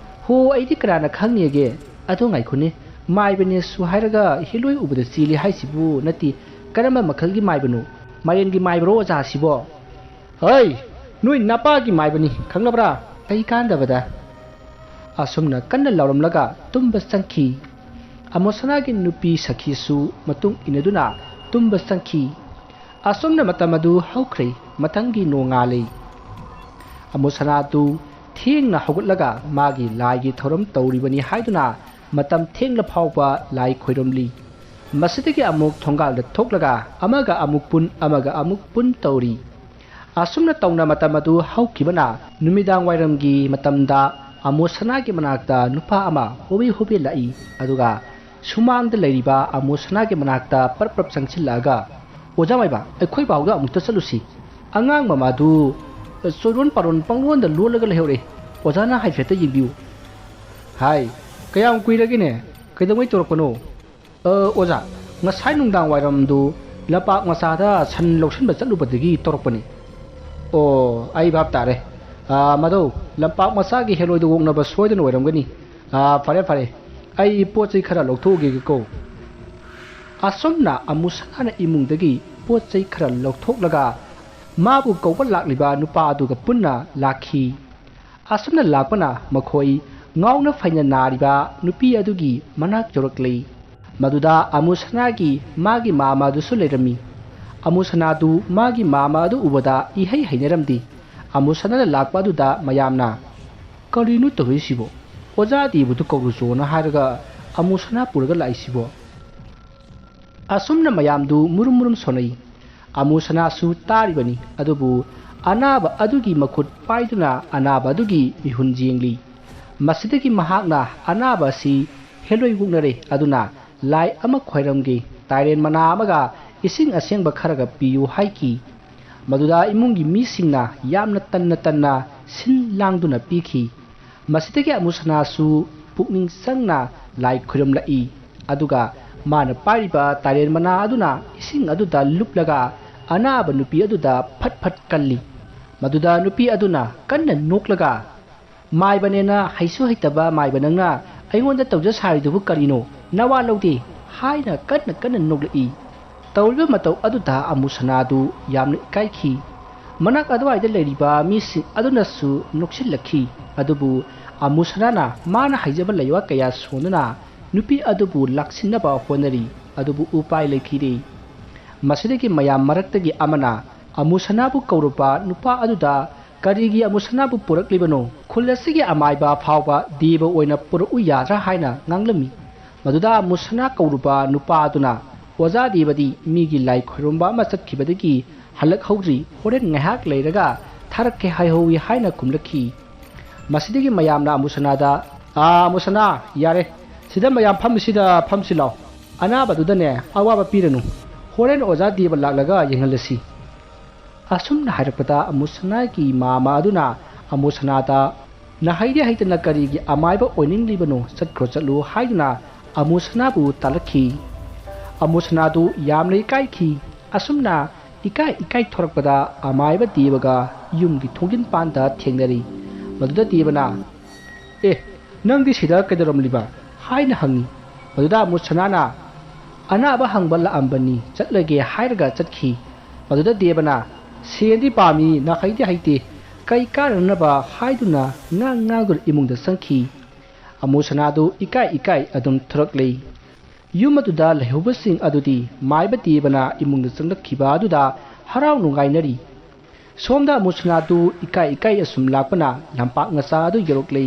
ꯍꯣ, ꯑꯩꯗꯤ ꯀꯅꯥꯅ ꯈꯪꯉꯦꯒꯦ? ꯑꯗꯣ ꯉꯥꯏꯈꯣꯅꯦ, ꯃꯥꯏꯕꯅꯦꯁꯨ ꯍꯥꯏꯔꯒ ꯍꯦꯂꯣꯏ ꯎꯕꯗ ꯆꯦꯜꯂꯤ ꯍꯥꯏꯁꯤꯕꯨ ꯅꯠꯇꯦ, ꯀꯔꯝꯕ ꯃꯈꯜꯒꯤ ꯃꯥꯏꯕꯅꯣ? ꯃꯥꯏꯔꯦꯟꯒꯤ ꯃꯥꯏꯕꯔꯣ ꯑꯣꯖꯥꯁꯤꯕꯣ?" "ꯑꯩ ꯅꯣꯏ ꯅꯄꯥꯒꯤ ꯃꯥꯏꯕꯅꯤ, ꯈꯪꯂꯕ꯭ꯔꯥ?" ꯀꯩ ꯀꯥꯟꯗꯕꯗ ꯑꯁꯨꯝꯅ ꯀꯟꯅ ꯂꯥꯎꯔꯝꯂꯒ ꯇꯨꯝꯕ ꯆꯪꯈꯤ꯫ ꯑꯃꯣꯁꯅꯥꯒꯤ ꯅꯨꯄꯤ ꯁꯈꯤꯁꯨ ꯃꯇꯨꯡ ꯏꯟꯅꯗꯨꯅ ꯇꯨꯝꯕ ꯆꯪꯈꯤ꯫ ꯑꯁꯨꯝꯅ ꯃꯇꯝ ꯑꯗꯨ ꯍꯧꯈ꯭ꯔꯦ꯫ ꯃꯊꯪꯒꯤ ꯅꯣꯡꯉꯥꯜꯂꯦ꯫ ꯑꯃꯣꯁꯅꯥꯗꯨ ꯊꯦꯡꯅ ꯍꯧꯒꯠꯂꯒ ꯃꯥꯒꯤ ꯂꯥꯏꯒꯤ ꯊꯧꯔꯝ ꯇꯧꯔꯤꯕꯅꯤ ꯍꯥꯏꯗꯨꯅ ꯃꯇꯝ ꯊꯦꯡꯂ ꯐꯥꯎꯕ ꯂꯥꯏ ꯈꯣꯏꯔꯝꯂꯤ꯫ ꯃꯁꯤꯗꯒꯤ ꯑꯃꯨꯛ ꯊꯣꯡꯒꯥꯜꯗ ꯊꯣꯛꯂꯒ ꯑꯃꯒ ꯑꯃꯨꯛ ꯄꯨꯟ, ꯑꯃꯒ ꯑꯃꯨꯛ ꯄꯨꯟ ꯇꯧꯔꯤ꯫ ꯑꯁꯨꯝꯅ ꯇꯧꯅ ꯃꯇꯝ ꯑꯗꯨ ꯍꯧꯈꯤꯕꯅ ꯅꯨꯃꯤꯗꯥꯡ ꯋꯥꯏꯔꯝꯒꯤ ꯃꯇꯝꯗ ꯑꯃꯣꯁꯅꯥꯒꯤ ꯃꯅꯥꯛꯇ ꯅꯨꯄꯥ ꯑꯃ ꯍꯣꯕꯦ ꯍꯣꯕꯦ ꯂꯥꯛꯏ꯫ ꯑꯗꯨꯒ ꯁꯨꯃꯥꯡꯗ ꯂꯩꯔꯤꯕ ꯑꯃꯣꯁꯅꯥꯒꯤ ꯃꯅꯥꯛꯇ ꯄꯔꯞ ꯄꯔꯞ ꯆꯪꯁꯤꯜꯂꯛꯑꯒ, "ꯑꯣꯖꯥ ꯃꯥꯏꯕ, ꯑꯩꯈꯣꯏ ꯄꯥꯎꯗ ꯑꯃꯨꯛꯇ ꯆꯠꯂꯨꯁꯤ꯫ ꯑꯉꯥꯡ ꯃꯃꯥꯗꯨ ꯆꯣꯏꯔꯣꯟ ꯄꯥꯔꯣꯟ ꯄꯪꯂꯣꯟꯗ ꯂꯣꯜꯂꯒ ꯂꯩꯍꯧꯔꯦ꯫ ꯑꯣꯖꯥꯅ ꯍꯥꯏꯐꯦꯠꯇ ꯌꯦꯡꯕꯤꯌꯨ" ꯍꯥꯏ꯫ "ꯀꯌꯥꯝ ꯀꯨꯏꯔꯒꯦꯅꯦ? ꯀꯩꯗꯧꯉꯩ ꯇꯧꯔꯛꯄꯅꯣ?" "ꯑ, ꯑꯣꯖꯥ, ꯉꯁꯥꯏ ꯅꯨꯡꯗꯥꯡ ꯋꯥꯏꯔꯝꯗꯨ ꯂꯝꯄꯥꯛ ꯃꯆꯥꯗ ꯁꯟ ꯂꯧꯁꯤꯟꯕ ꯆꯠꯂꯨꯕꯗꯒꯤ ꯇꯧꯔꯛꯄꯅꯤ"꯫ "ꯑꯣ, ꯑꯩ ꯚꯥꯞ ꯇꯥꯔꯦ꯫ ꯑ, ꯃꯗꯧ ꯂꯝꯄꯥꯛ ꯃꯆꯥꯒꯤ ꯍꯦꯂꯣꯏꯗ ꯑꯣꯛꯅꯕ ꯁꯣꯏꯗꯅ ꯑꯣꯏꯔꯝꯒꯅꯤ꯫ ꯑ, ꯐꯔꯦ, ꯐꯔꯦ, ꯑꯩ ꯄꯣꯠ ꯆꯩ ꯈꯔ ꯂꯧꯊꯣꯛꯎꯒꯦꯀꯣ"꯫ ꯑꯁꯨꯝꯅ ꯑꯃꯨꯁꯅꯥꯅ ꯏꯃꯨꯡꯗꯒꯤ ꯄꯣꯠ ꯆꯩ ꯈꯔ ꯂꯧꯊꯣꯛꯂꯒ ꯃꯥꯕꯨ ꯀꯧꯕ ꯂꯥꯛꯂꯤꯕ ꯅꯨꯄꯥ ꯑꯗꯨꯒ ꯄꯨꯟꯅ ꯂꯥꯛꯈꯤ꯫ ꯑꯁꯨꯝꯅ ꯂꯥꯛꯄꯅ ꯃꯈꯣꯏ ꯉꯥꯎꯅ ꯐꯩꯅ ꯅꯥꯔꯤꯕ ꯅꯨꯄꯤ ꯑꯗꯨꯒꯤ ꯃꯅꯥꯛ ꯌꯧꯔꯛꯂꯦ꯫ ꯃꯗꯨꯗ ꯑꯃꯨꯁꯅꯥꯒꯤ ꯃꯥꯒꯤ ꯃꯥꯃ ꯑꯗꯨꯁꯨ ꯂꯩꯔꯝꯃꯤ꯫ ꯑꯃꯨꯁꯅꯥꯗꯨ ꯃꯥꯒꯤ ꯃꯥꯃ ꯑꯗꯨ ꯎꯕꯗ ꯏꯍꯩ ꯍꯩꯅꯔꯝꯗꯦ꯫ ꯑꯃꯨꯁꯅꯥꯅ ꯂꯥꯛꯄ ꯑꯗꯨꯗ ꯃꯌꯥꯝꯅ, "ꯀꯔꯤꯅꯣ ꯇꯧꯔꯤꯁꯤꯕꯣ? ꯑꯣꯖꯥ ꯑꯗꯤꯕꯗꯨ ꯀꯧꯔꯨꯆꯣꯅ ꯍꯥꯏꯔꯒ ꯑꯃꯨꯁꯅꯥ ꯄꯨꯔꯒ ꯂꯥꯛꯏꯁꯤꯕꯣ?" ꯑꯁꯨꯝꯅ ꯃꯌꯥꯝꯗꯨ ꯃꯨꯔꯨꯝ ꯃꯨꯔꯨꯝ ꯁꯣꯟꯅꯩ꯫ ꯑꯃꯨꯁꯅꯥꯁꯨ ꯇꯥꯔꯤꯕꯅꯤ, ꯑꯗꯨꯕꯨ ꯑꯅꯥꯕ ꯑꯗꯨꯒꯤ ꯃꯈꯨꯠ ꯄꯥꯏꯗꯨꯅ ꯑꯅꯥꯕ ꯑꯗꯨꯒꯤ ꯃꯤꯍꯨꯟ ꯌꯦꯡꯂꯤ꯫ ꯃꯁꯤꯗꯒꯤ ꯃꯍꯥꯛꯅ ꯑꯅꯥꯕ ꯑꯁꯤ ꯍꯦꯂꯣꯏ ꯑꯣꯛꯅꯔꯦ, ꯑꯗꯨꯅ ꯂꯥꯏ ꯑꯃ ꯈꯣꯏꯔꯝꯒꯦ, ꯇꯥꯏꯔꯦꯟ ꯃꯅꯥ ꯑꯃꯒ ꯏꯁꯤꯡ ꯑꯁꯦꯡꯕ ꯈꯔꯒ ꯄꯤꯌꯨ ꯍꯥꯏꯈꯤ꯫ ꯃꯗꯨꯗ ꯏꯃꯨꯡꯒꯤ ꯃꯤꯁꯤꯡꯅ ꯌꯥꯝꯅ ꯇꯟꯅ ꯇꯟꯅ ꯁꯤꯟ ꯂꯥꯡꯗꯨꯅ ꯄꯤꯈꯤ꯫ ꯃꯁꯤꯗꯒꯤ ꯑꯃꯨꯁꯅꯥꯁꯨ ꯄꯨꯛꯅꯤꯡ ꯆꯪꯅ ꯂꯥꯏ ꯈꯨꯔꯨꯝꯂꯛꯏ꯫ ꯑꯗꯨꯒ ꯃꯥꯅ ꯄꯥꯏꯔꯤꯕ ꯇꯥꯏꯔꯦꯟ ꯃꯅꯥ ꯑꯗꯨꯅ ꯏꯁꯤꯡ ꯑꯗꯨꯗ ꯂꯨꯞꯂꯒ ꯑꯅꯥꯕ ꯅꯨꯄꯤ ꯑꯗꯨꯗ ꯐꯠ ꯐꯠ ꯀꯜꯂꯤ꯫ ꯃꯗꯨꯗ ꯅꯨꯄꯤ ꯑꯗꯨꯅ ꯀꯟꯅ ꯅꯣꯛꯂꯒ, "ꯃꯥꯏꯕꯅꯦꯅ ꯍꯩꯁꯨ ꯍꯩꯇꯕ ꯃꯥꯏꯕ ꯅꯪꯅ ꯑꯩꯉꯣꯟꯗ ꯇꯧꯖ ꯁꯥꯔꯤꯗꯨꯕꯨ ꯀꯔꯤꯅꯣ? ꯅꯋꯥ ꯂꯧꯗꯦ!" ꯍꯥꯏꯅ ꯀꯟꯅ ꯀꯟꯅ ꯅꯣꯛꯂꯛꯏ꯫ ꯇꯧꯔꯤꯕ ꯃꯇꯧ ꯑꯗꯨꯗ ꯑꯃꯨꯁꯅꯥꯗꯨ ꯌꯥꯝꯅ ꯏꯀꯥꯏꯈꯤ꯫ ꯃꯅꯥꯛ ꯑꯗꯨꯋꯥꯏꯗ ꯂꯩꯔꯤꯕ ꯃꯤꯁꯤꯡ ꯑꯗꯨꯅꯁꯨ ꯅꯣꯛꯁꯤꯜꯂꯛꯈꯤ꯫ ꯑꯗꯨꯕꯨ ꯑꯃꯨꯁꯅꯥꯅ ꯃꯥꯅ ꯍꯩꯖꯕ ꯂꯩꯋꯥ ꯀꯌꯥ ꯁꯣꯟꯗꯨꯅ ꯅꯨꯄꯤ ꯑꯗꯨꯕꯨ ꯂꯥꯛꯁꯤꯟꯅꯕ ꯍꯣꯠꯅꯔꯤ꯫ ꯑꯗꯨꯕꯨ ꯎꯄꯥꯏ ꯂꯩꯈꯤꯗꯦ꯫ ꯃꯁꯤꯗꯒꯤ ꯃꯌꯥꯝ ꯃꯔꯛꯇꯒꯤ ꯑꯃꯅ ꯑꯃꯨꯁꯅꯥꯕꯨ ꯀꯧꯔꯨꯕ ꯅꯨꯄꯥ ꯑꯗꯨꯗ ꯀꯔꯤꯒꯤ ꯑꯃꯨꯁꯅꯥꯕꯨ ꯄꯨꯔꯛꯂꯤꯕꯅꯣ? ꯈꯨꯜ ꯑꯁꯤꯒꯤ ꯑꯃꯥꯏꯕ ꯐꯥꯎꯕ ꯗꯦꯕ ꯑꯣꯏꯅ ꯄꯨꯔꯛꯎ ꯌꯥꯗ꯭ꯔꯥ ꯍꯥꯏꯅ ꯉꯥꯡꯂꯝꯃꯤ꯫ ꯃꯗꯨꯗ ꯑꯃꯨꯁꯅꯥ ꯀꯧꯔꯨꯕ ꯅꯨꯄꯥ ꯑꯗꯨꯅ, "ꯑꯣꯖꯥ ꯗꯦꯕꯗꯤ ꯃꯤꯒꯤ ꯂꯥꯏ ꯈꯣꯏꯔꯨꯝꯕ ꯑꯃ ꯆꯠꯈꯤꯕꯗꯒꯤ ꯍꯜꯂꯛꯍꯧꯗ꯭ꯔꯤ, ꯍꯣꯔꯦꯟ ꯉꯥꯏꯍꯥꯛ ꯂꯩꯔꯒ ꯊꯥꯔꯛꯀꯦ ꯍꯥꯏꯍꯧꯋꯤ" ꯍꯥꯏꯅ ꯈꯨꯝꯂꯛꯈꯤ꯫ ꯃꯁꯤꯗꯒꯤ ꯃꯌꯥꯝꯅ ꯑꯃꯨꯁꯅꯥꯗ, "ꯑꯥ, ꯑꯃꯨꯁꯅꯥ, ꯌꯥꯔꯦ, ꯁꯤꯗ ꯃꯌꯥꯝ ꯐꯝꯃꯤꯁꯤꯗ ꯐꯝꯁꯤ ꯂꯥꯎ꯫ ꯑꯅꯥꯕꯗꯨꯗꯅꯦ ꯑꯋꯥꯕ ꯄꯤꯔꯅꯨ꯫ ꯍꯣꯔꯦꯟ ꯑꯣꯖꯥ ꯗꯦꯕ ꯂꯥꯛꯂꯒ ꯌꯦꯡꯍꯜꯂꯁꯤ"꯫ ꯑꯁꯨꯝꯅ ꯍꯥꯏꯔꯛꯄꯗ ꯑꯃꯨꯁꯅꯥꯒꯤ ꯃꯥꯃ ꯑꯗꯨꯅ ꯑꯃꯨꯁꯅꯥꯗ, "ꯅꯍꯩꯗꯤ ꯍꯩꯇꯅ ꯀꯔꯤꯒꯤ ꯑꯃꯥꯏꯕ ꯑꯣꯏꯅꯤꯡꯂꯤꯕꯅꯣ? ꯆꯠꯈ꯭ꯔꯣ ꯆꯠꯂꯨ" ꯍꯥꯏꯗꯨꯅ ꯑꯃꯨꯁꯅꯥꯕꯨ ꯇꯥꯜꯂꯛꯈꯤ꯫ ꯑꯃꯨꯁꯅꯥꯗꯨ ꯌꯥꯝꯅ ꯏꯀꯥꯏꯈꯤ꯫ ꯑꯁꯨꯝꯅ ꯏꯀꯥꯏ ꯏꯀꯥꯏ ꯊꯣꯔꯛꯄꯗ ꯑꯃꯥꯏꯕ ꯗꯦꯕꯒ ꯌꯨꯝꯒꯤ ꯊꯣꯡꯖꯤꯟ ꯄꯥꯟꯗ ꯊꯦꯡꯅꯔꯤ꯫ ꯃꯗꯨꯗ ꯗꯦꯕꯅ, "ꯑꯦ, ꯅꯪꯗꯤ ꯁꯤꯗ ꯀꯩꯗꯧꯔꯝꯂꯤꯕ?" ꯍꯥꯏꯅ ꯍꯪꯉꯤ꯫ ꯃꯗꯨꯗ ꯑꯃꯨꯁꯅꯥꯅ, "ꯑꯅꯥꯕ ꯍꯪꯕ ꯂꯥꯛꯑꯝꯕꯅꯤ, ꯆꯠꯂꯒꯦ" ꯍꯥꯏꯔꯒ ꯆꯠꯈꯤ꯫ ꯃꯗꯨꯗ ꯗꯦꯕꯅ, "ꯁꯦꯟꯗꯤ ꯄꯥꯝꯃꯤ, ꯅꯥꯈꯩꯗꯤ ꯍꯩꯇꯦ, ꯀꯩ ꯀꯥꯟꯅꯅꯕ?" ꯍꯥꯏꯗꯨꯅ ꯉꯥꯡ ꯉꯥꯡꯗꯨꯅ ꯏꯃꯨꯡꯗ ꯆꯪꯈꯤ꯫ ꯑꯃꯨꯁꯅꯥꯗꯨ ꯏꯀꯥꯏ ꯏꯀꯥꯏ ꯑꯗꯨꯝ ꯊꯣꯔꯛꯂꯤ꯫ ꯌꯨꯝ ꯑꯗꯨꯗ ꯂꯩꯍꯧꯕꯁꯤꯡ ꯑꯗꯨꯗꯤ ꯃꯥꯏꯕ ꯗꯦꯕꯅ ꯏꯃꯨꯡꯗ ꯆꯪꯂꯛꯈꯤꯕ ꯑꯗꯨꯗ ꯍꯔꯥꯎ ꯅꯨꯡꯉꯥꯏꯅꯔꯤ꯫ ꯁꯣꯝꯗ ꯑꯃꯨꯁꯅꯥꯗꯨ ꯏꯀꯥꯏ ꯏꯀꯥꯏ ꯑꯁꯨꯝ ꯂꯥꯛꯄꯅ ꯂꯝꯄꯥꯛ ꯃꯆꯥ ꯑꯗꯨ ꯌꯧꯔꯛꯂꯦ꯫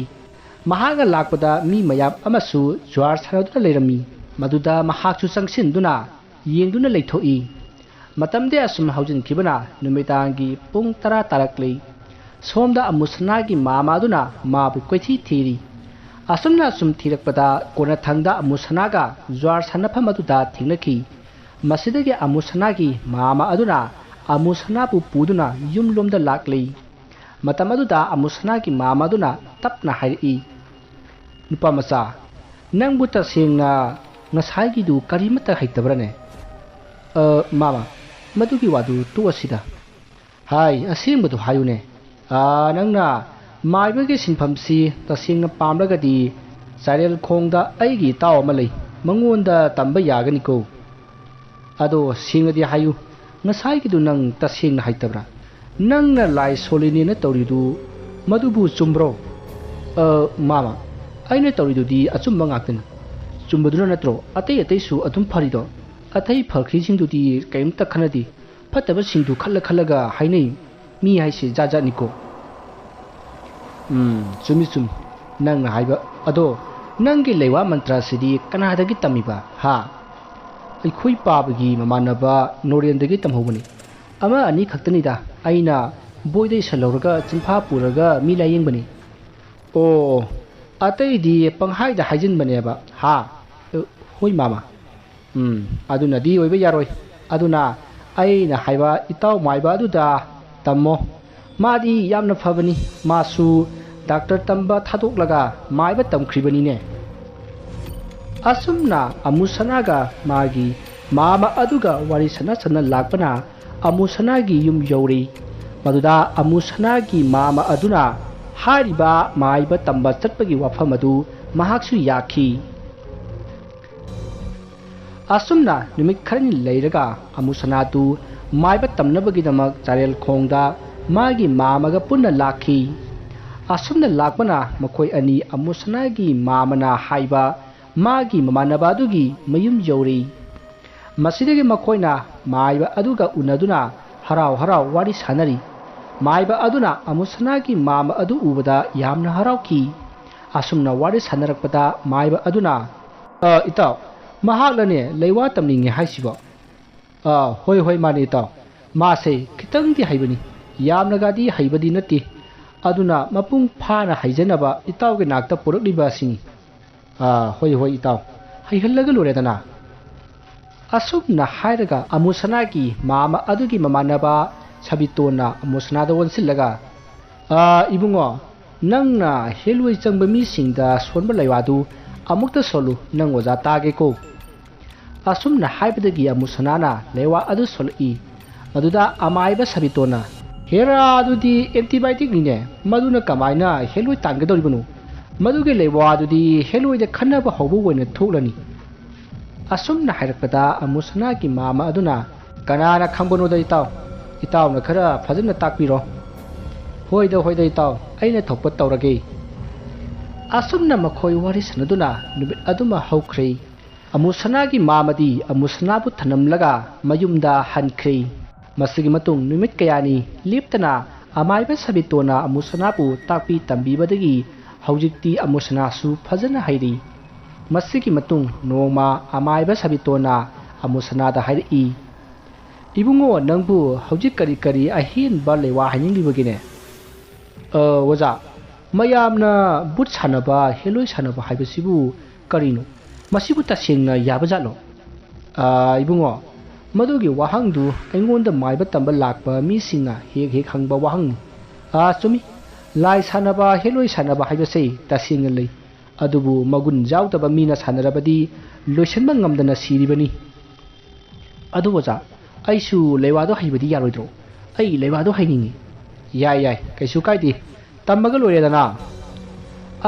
ꯃꯍꯥꯛꯅ ꯂꯥꯛꯄꯗ ꯃꯤ ꯃꯌꯥꯝ ꯑꯃꯁꯨ ꯖ꯭ꯋꯥꯔ ꯁꯥꯟꯅꯗꯨꯅ ꯂꯩꯔꯝꯃꯤ꯫ ꯃꯗꯨꯗ ꯃꯍꯥꯛꯁꯨ ꯆꯪꯁꯤꯟꯗꯨꯅ ꯌꯦꯡꯗꯨꯅ ꯂꯩꯊꯣꯛꯏ꯫ ꯃꯇꯝꯗꯤ ꯑꯁꯨꯝ ꯍꯧꯖꯤꯟꯈꯤꯕꯅ ꯅꯨꯃꯤꯗꯥꯡꯒꯤ ꯄꯨꯡ ꯇꯔꯥ ꯇꯥꯔꯛꯂꯤ꯫ ꯁꯣꯝꯗ ꯑꯃꯨꯁꯅꯥꯒꯤ ꯃꯥꯃ ꯑꯗꯨꯅ ꯃꯥꯕꯨ ꯀꯣꯏꯊꯤ ꯊꯤꯔꯤ꯫ ꯑꯁꯨꯝꯅ ꯑꯁꯨꯝ ꯊꯤꯔꯛꯄꯗ ꯀꯣꯟꯅꯊꯪꯗ ꯑꯃꯨꯁꯅꯥꯒ ꯖ꯭ꯋꯥꯔ ꯁꯥꯟꯅꯐꯝ ꯑꯗꯨꯗ ꯊꯦꯡꯅꯈꯤ꯫ ꯃꯁꯤꯗꯒꯤ ꯑꯃꯨꯁꯅꯥꯒꯤ ꯃꯥꯃ ꯑꯗꯨꯅ ꯑꯃꯨꯁꯅꯥꯕꯨ ꯄꯨꯗꯨꯅ ꯌꯨꯝꯂꯣꯝꯗ ꯂꯥꯛꯂꯤ꯫ ꯃꯇꯝ ꯑꯗꯨꯗ ꯑꯃꯨꯁꯅꯥꯒꯤ ꯃꯥꯃ ꯑꯗꯨꯅ ꯇꯞꯅ ꯍꯥꯏꯔꯛꯏ, "ꯅꯨꯄꯥ ꯃꯆꯥ, ꯅꯪꯕꯨ ꯇꯁꯦꯡꯅ ꯉꯁꯥꯏꯒꯤꯗꯨ ꯀꯔꯤꯃꯠꯇ ꯍꯩꯇꯕ꯭ꯔꯅꯦ?" "ꯑ, ꯃꯥꯃ, ꯃꯗꯨꯒꯤ ꯋꯥꯗꯨ ꯇꯣꯛꯑꯁꯤꯗ꯫ ꯍꯥꯏ, ꯑꯁꯦꯡꯕꯗꯨ ꯍꯥꯏꯌꯨꯅꯦ꯫ ꯑ, ꯅꯪꯅ ꯃꯥꯏꯕꯒꯤ ꯁꯤꯟꯐꯝꯁꯤ ꯇꯁꯦꯡꯅ ꯄꯥꯝꯂꯒꯗꯤ ꯆꯥꯏꯔꯦꯜꯈꯣꯡꯗ ꯑꯩꯒꯤ ꯏꯇꯥꯎ ꯑꯃ ꯂꯩ, ꯃꯉꯣꯟꯗ ꯇꯝꯕ ꯌꯥꯒꯅꯤꯀꯣ꯫ ꯑꯗꯣ ꯁꯦꯡꯅꯗꯤ ꯍꯥꯏꯌꯨ, ꯉꯁꯥꯏꯒꯤꯗꯨ ꯅꯪ ꯇꯁꯦꯡꯅ ꯍꯩꯇꯕ꯭ꯔꯥ?" "ꯅꯪꯅ ꯂꯥꯏ ꯁꯣꯜꯂꯤꯅꯦꯅ ꯇꯧꯔꯤꯗꯨ ꯃꯗꯨꯕꯨ ꯆꯨꯝꯕ꯭ꯔꯣ?" "ꯑ, ꯃꯥꯃ, ꯑꯩꯅ ꯇꯧꯔꯤꯗꯨꯗꯤ ꯑꯆꯨꯝꯕ ꯉꯥꯛꯇꯅꯤ꯫ ꯆꯨꯝꯕꯗꯨꯅ ꯅꯠꯇ꯭ꯔꯣ ꯑꯇꯩ ꯑꯇꯩꯁꯨ ꯑꯗꯨꯝ ꯐꯔꯤꯗꯣ? ꯑꯇꯩ ꯐꯈ꯭ꯔꯤꯁꯤꯡꯗꯨꯗꯤ ꯀꯔꯤꯝꯇ ꯈꯟꯅꯗꯦ꯫ ꯐꯠꯇꯕꯁꯤꯡꯗꯨ ꯈꯜꯂ ꯈꯜꯂꯒ ꯍꯥꯏꯅꯩ꯫ ꯃꯤ ꯍꯥꯏꯁꯦ ꯖꯥꯠ ꯖꯥꯠꯅꯤꯀꯣ꯫" "ꯎꯝ, ꯆꯨꯝꯃꯤ ꯆꯨꯝꯃꯤ ꯅꯪꯅ ꯍꯥꯏꯕ꯫ ꯑꯗꯣ ꯅꯪꯒꯤ ꯂꯩꯋꯥ ꯃꯟꯇ꯭ꯔꯁꯤꯗꯤ ꯀꯅꯥꯗꯒꯤ ꯇꯝꯃꯤꯕ, ꯍꯥ?" "ꯑꯩꯈꯣꯏ ꯄꯥꯕꯒꯤ ꯃꯃꯥꯟꯅꯕ ꯅꯣꯔꯦꯟꯗꯒꯤ ꯇꯝꯍꯧꯕꯅꯤ꯫ ꯑꯃ ꯑꯅꯤ ꯈꯛꯇꯅꯤꯗ ꯑꯩꯅ ꯕꯣꯏꯗ ꯏꯁꯜꯍꯧꯔꯒ ꯆꯤꯟꯐꯥ ꯄꯨꯔꯒ ꯃꯤ ꯂꯥꯌꯦꯡꯕꯅꯤ꯫" "ꯑꯣ, ꯑꯇꯩꯗꯤ ꯄꯪꯍꯥꯏꯗ ꯍꯥꯏꯖꯤꯟꯕꯅꯦꯕ, ꯍꯥ?" "ꯑ, ꯍꯣꯏ ꯃꯥꯃ꯫" "ꯎꯝ, ꯑꯗꯨꯅꯗꯤ ꯑꯣꯏꯕ ꯌꯥꯔꯣꯏ꯫ ꯑꯗꯨꯅ ꯑꯩꯅ ꯍꯥꯏꯕ ꯏꯇꯥꯎ ꯃꯥꯏꯕ ꯑꯗꯨꯗ ꯇꯝꯃꯣ꯫ ꯃꯥꯗꯤ ꯌꯥꯝꯅ ꯐꯕꯅꯤ꯫ ꯃꯥꯁꯨ ꯗꯥꯛꯇꯔ ꯇꯝꯕ ꯊꯥꯗꯣꯛꯂꯒ ꯃꯥꯏꯕ ꯇꯝꯈ꯭ꯔꯤꯕꯅꯤꯅꯦ꯫" ꯑꯁꯨꯝꯅ ꯑꯃꯨꯁꯅꯥꯒ ꯃꯥꯒꯤ ꯃꯥꯃ ꯑꯗꯨꯒ ꯋꯥꯔꯤ ꯁꯥꯟꯅ ꯁꯥꯟꯅ ꯂꯥꯛꯄꯅ ꯑꯃꯨꯁꯅꯥꯒꯤ ꯌꯨꯝ ꯌꯧꯔꯤ꯫ ꯃꯗꯨꯗ ꯑꯃꯨꯁꯅꯥꯒꯤ ꯃꯥꯃ ꯑꯗꯨꯅ ꯍꯥꯏꯔꯤꯕ ꯃꯥꯏꯕ ꯇꯝꯕ ꯆꯠꯄꯒꯤ ꯋꯥꯐꯝ ꯑꯗꯨ ꯃꯍꯥꯛꯁꯨ ꯌꯥꯈꯤ꯫ ꯑꯁꯨꯝꯅ ꯅꯨꯃꯤꯠ ꯈꯔꯅꯤ ꯂꯩꯔꯒ ꯑꯃꯨꯁꯅꯥꯗꯨ ꯃꯥꯏꯕ ꯇꯝꯅꯕꯒꯤꯗꯃꯛ ꯆꯥꯔꯦꯜ ꯈꯣꯡꯗ ꯃꯥꯒꯤ ꯃꯥꯃꯒ ꯄꯨꯟꯅ ꯂꯥꯛꯈꯤ꯫ ꯑꯁꯨꯝꯅ ꯂꯥꯛꯄꯅ ꯃꯈꯣꯏ ꯑꯅꯤ ꯑꯃꯨꯁꯅꯥꯒꯤ ꯃꯥꯃꯅ ꯍꯥꯏꯕ ꯃꯥꯒꯤ ꯃꯃꯥꯟꯅꯕ ꯑꯗꯨꯒꯤ ꯃꯌꯨꯝ ꯌꯧꯔꯤ꯫ ꯃꯁꯤꯗꯒꯤ ꯃꯈꯣꯏꯅ ꯃꯥꯏꯕ ꯑꯗꯨꯒ ꯎꯅꯗꯨꯅ ꯍꯔꯥꯎ ꯍꯔꯥꯎ ꯋꯥꯔꯤ ꯁꯥꯟꯅꯔꯤ꯫ ꯃꯥꯏꯕ ꯑꯗꯨꯅ ꯑꯃꯨꯁꯅꯥꯒꯤ ꯃꯥꯃ ꯑꯗꯨ ꯎꯕꯗ ꯌꯥꯝꯅ ꯍꯔꯥꯎꯈꯤ꯫ ꯑꯁꯨꯝꯅ ꯋꯥꯔꯤ ꯁꯥꯟꯅꯔꯛꯄꯗ ꯃꯥꯏꯕ ꯑꯗꯨꯅ, "ꯑ, ꯏꯇꯥꯎ, ꯃꯍꯥꯛꯂꯅꯦ ꯂꯩꯋꯥ ꯇꯝꯅꯤꯡꯉꯦ ꯍꯥꯏꯁꯤꯕꯣ?" "ꯑ, ꯍꯣꯏ, ꯍꯣꯏ, ꯃꯥꯅꯦ ꯏꯇꯥꯎ꯫ ꯃꯥꯁꯦ ꯈꯤꯇꯪꯗꯤ ꯍꯩꯕꯅꯤ꯫ ꯌꯥꯝꯅꯒꯗꯤ ꯍꯩꯕꯗꯤ ꯅꯠꯇꯦ꯫ ꯑꯗꯨꯅ ꯃꯄꯨꯡ ꯐꯥꯅ ꯍꯩꯖꯅꯕ ꯏꯇꯥꯎꯒꯤ ꯅꯥꯛꯇ ꯄꯨꯔꯛꯂꯤꯕ ꯑꯁꯤꯅꯤ꯫" "ꯑ, ꯍꯣꯏ, ꯍꯣꯏ, ꯏꯇꯥꯎ꯫ ꯍꯩꯍꯜꯂꯒ ꯂꯣꯏꯔꯦꯗꯅ꯫" ꯑꯁꯨꯝꯅ ꯍꯥꯏꯔꯒ ꯑꯃꯨꯁꯅꯥꯒꯤ ꯃꯥꯃ ꯑꯗꯨꯒꯤ ꯃꯃꯥꯟꯅꯕ ꯁꯕꯤꯇꯣꯟꯅ ꯑꯃꯨꯁꯅꯥꯗ ꯑꯣꯟꯁꯤꯜꯂꯒ, "ꯑ, ꯏꯕꯨꯡꯉꯣ, ꯅꯪꯅ ꯍꯦꯂꯣꯏ ꯆꯪꯕ ꯃꯤꯁꯤꯡꯗ ꯁꯣꯟꯕ ꯂꯩꯋꯥꯗꯨ ꯑꯃꯨꯛꯇ ꯁꯣꯜꯂꯨ, ꯅꯪ ꯑꯣꯖꯥ ꯇꯥꯒꯦꯀꯣ꯫" ꯑꯁꯨꯝꯅ ꯍꯥꯏꯕꯗꯒꯤ ꯑꯃꯨꯁꯅꯥꯅ ꯂꯩꯋꯥ ꯑꯗꯨ ꯁꯣꯜꯂꯛꯏ꯫ ꯃꯗꯨꯗ ꯑꯃꯥꯏꯕ ꯁꯕꯤꯇꯣꯟꯅ, "ꯍꯦꯔꯥ, ꯑꯗꯨꯗꯤ ꯑꯦꯟꯇꯤꯕꯥꯏꯑꯣꯇꯤꯛꯅꯤꯅꯦ, ꯃꯗꯨꯅ ꯀꯃꯥꯏꯅ ꯍꯦꯂꯣꯏ ꯇꯥꯟꯒꯗꯧꯔꯤꯕꯅꯣ? ꯃꯗꯨꯒꯤ ꯂꯩꯋꯥꯗꯨꯗꯤ ꯍꯦꯂꯣꯏꯗ ꯈꯟꯅꯕ ꯍꯧꯕ ꯑꯣꯏꯅ ꯊꯣꯛꯂꯅꯤ꯫" ꯑꯁꯨꯝꯅ ꯍꯥꯏꯔꯛꯄꯗ ꯑꯃꯨꯁꯅꯥꯒꯤ ꯃꯥꯃ ꯑꯗꯨꯅ, "ꯀꯅꯥꯅ ꯈꯪꯕꯅꯣꯗ ꯏꯇꯥꯎ, ꯏꯇꯥꯎꯅ ꯈꯔ ꯐꯖꯅ ꯇꯥꯛꯄꯤꯔꯣ꯫ "ꯍꯣꯏꯗ, ꯍꯣꯏꯗ ꯏꯇꯥꯎ, ꯑꯩꯅ ꯊꯣꯛꯄ ꯇꯧꯔꯒꯦ"꯫ ꯑꯁꯨꯝꯅ ꯃꯈꯣꯏ ꯋꯥꯔꯤ ꯁꯥꯟꯅꯗꯨꯅ ꯅꯨꯃꯤꯠ ꯑꯗꯨꯃ ꯍꯧꯈ꯭ꯔꯦ꯫ ꯑꯃꯨꯁꯅꯥꯒꯤ ꯃꯃꯥꯗꯤ ꯑꯃꯨꯁꯅꯥꯕꯨ ꯊꯅꯝꯂꯒ ꯃꯌꯨꯝꯗ ꯍꯟꯈ꯭ꯔꯦ꯫ ꯃꯁꯤꯒꯤ ꯃꯇꯨꯡ ꯅꯨꯃꯤꯠ ꯀꯌꯥꯅꯤ ꯂꯦꯞꯇꯅ ꯑꯃꯥꯏꯕ ꯁꯥꯕꯤꯇꯣꯅ ꯑꯃꯨꯁꯅꯥꯕꯨ ꯇꯥꯛꯄꯤ ꯇꯝꯕꯤꯕꯗꯒꯤ ꯍꯧꯖꯤꯛꯇꯤ ꯑꯃꯨꯁꯅꯥꯁꯨ ꯐꯖꯅ ꯍꯩꯔꯦ꯫ ꯃꯁꯤꯒꯤ ꯃꯇꯨꯡ ꯅꯣꯡꯃ ꯑꯃꯥꯏꯕ ꯁꯥꯕꯤꯇꯣꯅ ꯑꯃꯨꯁꯅꯥꯗ ꯍꯥꯏꯔꯛꯏ, "ꯏꯕꯨꯡꯉꯣ, ꯅꯪꯕꯨ ꯍꯧꯖꯤꯛ ꯀꯔꯤ ꯀꯔꯤ ꯑꯍꯦꯟꯕ ꯂꯩꯋꯥ ꯍꯥꯏꯅꯤꯡꯂꯤꯕꯒꯦꯅꯦ?" "ꯑ, ꯑꯣꯖꯥ, ꯃꯌꯥꯝꯅ ꯕꯨꯠ ꯁꯥꯟꯅꯕ, ꯍꯦꯂꯣꯏ ꯁꯥꯟꯅꯕ ꯍꯥꯏꯕꯁꯤꯕꯨ ꯀꯔꯤꯅꯣ? ꯃꯁꯤꯕꯨ ꯇꯁꯦꯡꯅ ꯌꯥꯕꯖꯥꯠꯂꯣ?" "ꯑ, ꯏꯕꯨꯡꯉꯣ, ꯃꯗꯨꯒꯤ ꯋꯥꯍꯪꯗꯨ ꯑꯩꯉꯣꯟꯗ ꯃꯥꯏꯕ ꯇꯝꯕ ꯂꯥꯛꯄ ꯃꯤꯁꯤꯡꯅ ꯍꯦꯛ ꯍꯦꯛ ꯍꯪꯕ ꯋꯥꯍꯪꯅꯤ꯫ ꯑ, ꯆꯨꯝꯃꯤ, ꯂꯥꯏ ꯁꯥꯟꯅꯕ, ꯍꯦꯂꯣꯏ ꯁꯥꯟꯅꯕ ꯍꯥꯏꯕꯁꯦ ꯇꯁꯦꯡꯅ ꯂꯩ꯫ ꯑꯗꯨꯕꯨ ꯃꯒꯨꯟ ꯌꯥꯎꯗꯕ ꯃꯤꯅ ꯁꯥꯟꯅꯔꯕꯗꯤ ꯂꯣꯏꯁꯤꯟꯕ ꯉꯝꯗꯅ ꯁꯤꯔꯤꯕꯅꯤ꯫ ꯑꯗꯨ ꯑꯣꯖꯥ, ꯑꯩꯁꯨ ꯂꯩꯋꯥꯗꯣ ꯍꯩꯕꯗꯤ ꯌꯥꯔꯣꯏꯗ꯭ꯔꯣ? ꯑꯩ ꯂꯩꯋꯥꯗꯣ ꯍꯩꯅꯤꯡꯉꯤ"꯫ "ꯌꯥꯏ, ꯌꯥꯏ, ꯀꯩꯁꯨ ꯀꯥꯏꯗꯦ, ꯇꯝꯃꯒ ꯂꯣꯏꯔꯦꯗꯅ"꯫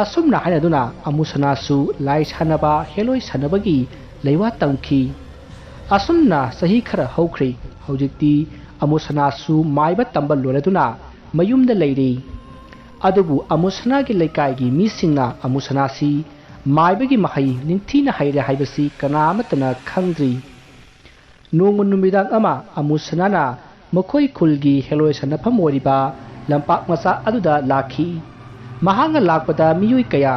ꯑꯁꯨꯝꯅ ꯍꯥꯏꯅꯗꯨꯅ ꯑꯃꯨꯁꯅꯥꯁꯨ ꯂꯥꯏ ꯁꯥꯟꯅꯕ, ꯍꯦꯂꯣꯏ ꯁꯥꯟꯅꯕꯒꯤ ꯂꯩꯋꯥ ꯇꯝꯈꯤ꯫ ꯑꯁꯨꯝꯅ ꯆꯍꯤ ꯈꯔ ꯍꯧꯈ꯭ꯔꯦ꯫ ꯍꯧꯖꯤꯛꯇꯤ ꯑꯃꯨꯁꯅꯥꯁꯨ ꯃꯥꯏꯕ ꯇꯝꯕ ꯂꯣꯏꯔꯗꯨꯅ ꯃꯌꯨꯝꯗ ꯂꯩꯔꯦ꯫ ꯑꯗꯨꯕꯨ ꯑꯃꯨꯁꯅꯥꯒꯤ ꯂꯩꯀꯥꯏꯒꯤ ꯃꯤꯁꯤꯡꯅ ꯑꯃꯨꯁꯅꯥꯁꯤ ꯃꯥꯏꯕꯒꯤ ꯃꯍꯩ ꯅꯤꯡꯊꯤꯅ ꯍꯩꯔꯦ ꯍꯥꯏꯕꯁꯤ ꯀꯅꯥ ꯑꯃꯠꯇꯅ ꯈꯪꯗ꯭ꯔꯤ꯫ ꯅꯣꯡꯃ ꯅꯨꯃꯤꯗꯥꯡ ꯑꯃ ꯑꯃꯨꯁꯅꯥꯅ ꯃꯈꯣꯏ ꯈꯨꯜꯒꯤ ꯍꯦꯂꯣꯏ ꯁꯥꯟꯅꯐꯝ ꯑꯣꯏꯔꯤꯕ ꯂꯝꯄꯥꯛ ꯃꯆꯥ ꯑꯗꯨꯗ ꯂꯥꯛꯈꯤ꯫ ꯃꯍꯥꯛꯅ ꯂꯥꯛꯄꯗ ꯃꯤꯑꯣꯏ ꯀꯌꯥ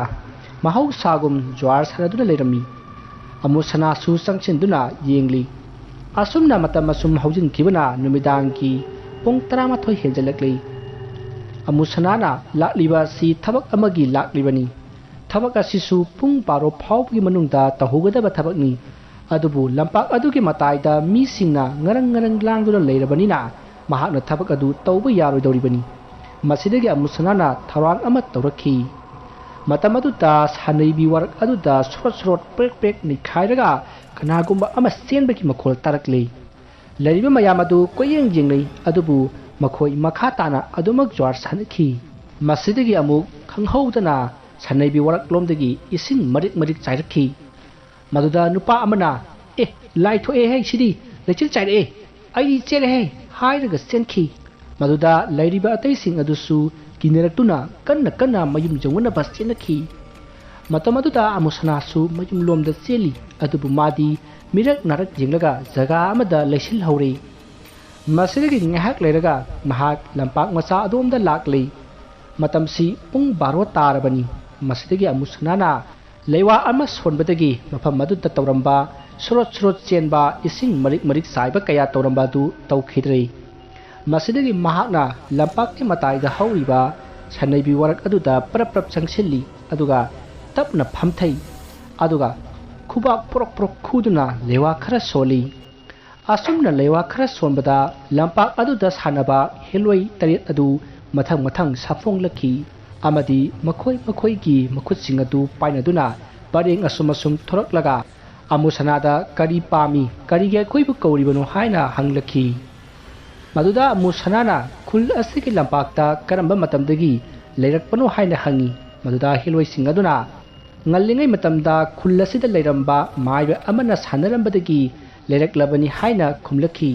ꯃꯍꯧꯁꯥꯒꯨꯝ ꯖ꯭ꯋꯥꯔ ꯁꯥꯟꯅꯗꯨꯅ ꯂꯩꯔꯝꯃꯤ꯫ ꯑꯃꯨꯁꯅꯥꯁꯨ ꯆꯪꯁꯤꯟꯗꯨꯅ ꯌꯦꯡꯂꯤ꯫ ꯑꯁꯨꯝꯅ ꯃꯇꯝ ꯑꯁꯨꯝ ꯍꯧꯖꯤꯟꯈꯤꯕꯅ ꯅꯨꯃꯤꯗꯥꯡꯒꯤ ꯄꯨꯡ ꯇꯔꯥꯃꯥꯊꯣꯏ ꯍꯦꯟꯖꯜꯂꯛꯂꯤ꯫ ꯑꯃꯨꯁꯅꯥꯅ ꯂꯥꯛꯂꯤꯕ ꯑꯁꯤ ꯊꯕꯛ ꯑꯃꯒꯤ ꯂꯥꯛꯂꯤꯕꯅꯤ꯫ ꯊꯕꯛ ꯑꯁꯤꯁꯨ ꯄꯨꯡ ꯕꯥꯔꯣ ꯐꯥꯎꯕꯒꯤ ꯃꯅꯨꯡꯗ ꯇꯧꯍꯧꯒꯗꯕ ꯊꯕꯛꯅꯤ꯫ ꯑꯗꯨꯕꯨ ꯂꯝꯄꯥꯛ ꯑꯗꯨꯒꯤ ꯃꯇꯥꯏꯗ ꯃꯤꯁꯤꯡꯅ ꯉꯔꯪ ꯉꯔꯪ ꯂꯥꯡꯗꯨꯅ ꯂꯩꯔꯕꯅꯤꯅ ꯃꯍꯥꯛꯅ ꯊꯕꯛ ꯑꯗꯨ ꯇꯧꯕ ꯌꯥꯔꯣꯏꯗꯧꯔꯤꯕꯅꯤ꯫ ꯃꯁꯤꯗꯒꯤ ꯑꯃꯨꯁꯅꯥꯅ ꯊꯧꯔꯥꯡ ꯑꯃ ꯇꯧꯔꯛꯈꯤ꯫ ꯃꯇꯝ ꯑꯗꯨꯗ ꯁꯥꯅꯩꯕꯤ ꯋꯥꯔꯛ ꯑꯗꯨꯗ ꯁꯣꯔꯣꯠ ꯁꯣꯔꯣꯠ ꯄ꯭ꯔꯦꯛ ꯄ꯭ꯔꯦꯛ ꯅꯤꯛꯈꯥꯏꯔꯒ ꯀꯅꯥꯒꯨꯝꯕ ꯑꯃ ꯆꯦꯟꯕꯒꯤ ꯃꯈꯣꯜ ꯇꯥꯔꯛꯂꯦ꯫ ꯂꯩꯔꯤꯕ ꯃꯌꯥꯝ ꯑꯗꯨ ꯀꯣꯏꯌꯦꯡ ꯌꯦꯡꯅꯩ, ꯑꯗꯨꯕꯨ ꯃꯈꯣꯏ ꯃꯈꯥ ꯇꯥꯅ ꯑꯗꯨꯃꯛ ꯖ꯭ꯋꯥꯔ ꯁꯥꯟꯅꯈꯤ꯫ ꯃꯁꯤꯗꯒꯤ ꯑꯃꯨꯛ ꯈꯪꯍꯧꯗꯅ ꯁꯥꯅꯩꯕꯤ ꯋꯥꯔꯛꯂꯣꯝꯗꯒꯤ ꯏꯁꯤꯡ ꯃꯔꯤꯛ ꯃꯔꯤꯛ ꯆꯥꯏꯔꯛꯈꯤ꯫ ꯃꯗꯨꯗ ꯅꯨꯄꯥ ꯑꯃꯅ, "ꯑꯦ, ꯂꯥꯏ ꯊꯣꯛꯑꯦꯍꯦ, ꯁꯤꯗꯤ ꯂꯩꯆꯤꯜ ꯆꯥꯏꯔꯛꯑꯦ"꯫ "ꯑꯩꯗꯤ ꯆꯦꯜꯂꯦꯍꯦ" ꯍꯥꯏꯔꯒ ꯆꯦꯟꯈꯤ꯫ ꯃꯗꯨꯗ ꯂꯩꯔꯤꯕ ꯑꯇꯩꯁꯤꯡ ꯑꯗꯨꯁꯨ ꯀꯤꯅꯔꯛꯇꯨꯅ ꯀꯟꯅ ꯀꯟꯅ ꯃꯌꯨꯝ ꯌꯧꯅꯅꯕ ꯆꯦꯟꯅꯈꯤ꯫ ꯃꯇꯝ ꯑꯗꯨꯗ ꯑꯃꯨꯁꯅꯥꯁꯨ ꯃꯌꯨꯝꯂꯣꯝꯗ ꯆꯦꯜꯂꯤ, ꯑꯗꯨꯕꯨ ꯃꯥꯗꯤ ꯃꯤꯔꯛ ꯅꯥꯔꯛ ꯌꯦꯡꯂꯒ ꯖꯒꯥ ꯑꯃꯗ ꯂꯩꯁꯤꯜꯍꯧꯔꯦ꯫ ꯃꯁꯤꯗꯒꯤ ꯉꯥꯏꯍꯥꯛ ꯂꯩꯔꯒ ꯃꯍꯥꯛ ꯂꯝꯄꯥꯛ ꯃꯆꯥ ꯑꯗꯣꯝꯗ ꯂꯥꯛꯂꯦ꯫ ꯃꯇꯝꯁꯤ ꯄꯨꯡ ꯕꯥꯔꯣ ꯇꯥꯔꯕꯅꯤ꯫ ꯃꯁꯤꯗꯒꯤ ꯑꯃꯨꯁꯅꯥꯅ ꯂꯩꯋꯥ ꯑꯃ ꯁꯣꯟꯕꯗꯒꯤ ꯃꯐꯝ ꯑꯗꯨꯗ ꯇꯧꯔꯝꯕ ꯁꯨꯔꯣꯠ ꯁꯨꯔꯣꯠ ꯆꯦꯟꯕ, ꯏꯁꯤꯡ ꯃꯔꯤꯛ ꯃꯔꯤꯛ ꯆꯥꯏꯕ ꯀꯌꯥ ꯇꯧꯔꯝꯕ ꯑꯗꯨ ꯇꯧꯈꯤꯗ꯭ꯔꯦ꯫ ꯃꯁꯤꯗꯒꯤ ꯃꯍꯥꯛꯅ ꯂꯝꯄꯥꯛꯀꯤ ꯃꯇꯥꯏꯗ ꯍꯧꯔꯤꯕ ꯁꯟꯅꯩꯕꯤ ꯋꯥꯔꯛ ꯑꯗꯨꯗ ꯄ꯭ꯔꯞ ꯄ꯭ꯔꯞ ꯆꯪꯁꯤꯜꯂꯤ, ꯑꯗꯨꯒ ꯇꯞꯅ ꯐꯝꯊꯩ, ꯑꯗꯨꯒ ꯈꯨꯕꯥꯛ ꯄ꯭ꯔꯣꯛ ꯄ꯭ꯔꯣꯛ ꯈꯨꯗꯨꯅ ꯂꯩꯋꯥ ꯈꯔ ꯁꯣꯜꯂꯤ꯫ ꯑꯁꯨꯝꯅ ꯂꯩꯋꯥ ꯈꯔ ꯁꯣꯟꯕꯗ ꯂꯝꯄꯥꯛ ꯑꯗꯨꯗ ꯁꯥꯟꯅꯕ ꯍꯦꯂꯣꯏ ꯇꯔꯦꯠ ꯑꯗꯨ ꯃꯊꯪ ꯃꯊꯪ ꯁꯥꯐꯣꯡꯂꯛꯈꯤ, ꯑꯃꯗꯤ ꯃꯈꯣꯏ ꯃꯈꯣꯏꯒꯤ ꯃꯈꯨꯠꯁꯤꯡ ꯑꯗꯨ ꯄꯥꯏꯅꯗꯨꯅ ꯄꯔꯦꯡ ꯑꯁꯨꯝ ꯑꯁꯨꯝ ꯊꯣꯔꯛꯂꯒ ꯑꯃꯨꯁꯅꯥꯗ "ꯀꯔꯤ ꯄꯥꯝꯃꯤ? ꯀꯔꯤꯒꯤ ꯑꯩꯈꯣꯏꯕꯨ ꯀꯧꯔꯤꯕꯅꯣ?" ꯍꯥꯏꯅ ꯍꯪꯂꯛꯈꯤ꯫ ꯃꯗꯨꯗ ꯑꯃꯨꯁꯅꯥꯅ ꯈꯨꯜ ꯑꯁꯤꯒꯤ ꯂꯝꯄꯥꯛꯇ ꯀꯔꯝꯕ ꯃꯇꯝꯗꯒꯤ ꯂꯩꯔꯛꯄꯅꯣ ꯍꯥꯏꯅ ꯍꯪꯉꯤ꯫ ꯃꯗꯨꯗ ꯍꯦꯂꯣꯏꯁꯤꯡ ꯑꯗꯨꯅ "ꯉꯜꯂꯤꯉꯩ ꯃꯇꯝꯗ ꯈꯨꯜ ꯑꯁꯤꯗ ꯂꯩꯔꯝꯕ ꯃꯥꯏꯕ ꯑꯃꯅ ꯁꯥꯟꯅꯔꯝꯕꯗꯒꯤ ꯂꯩꯔꯛꯂꯕꯅꯤ" ꯍꯥꯏꯅ ꯈꯨꯝꯂꯛꯈꯤ꯫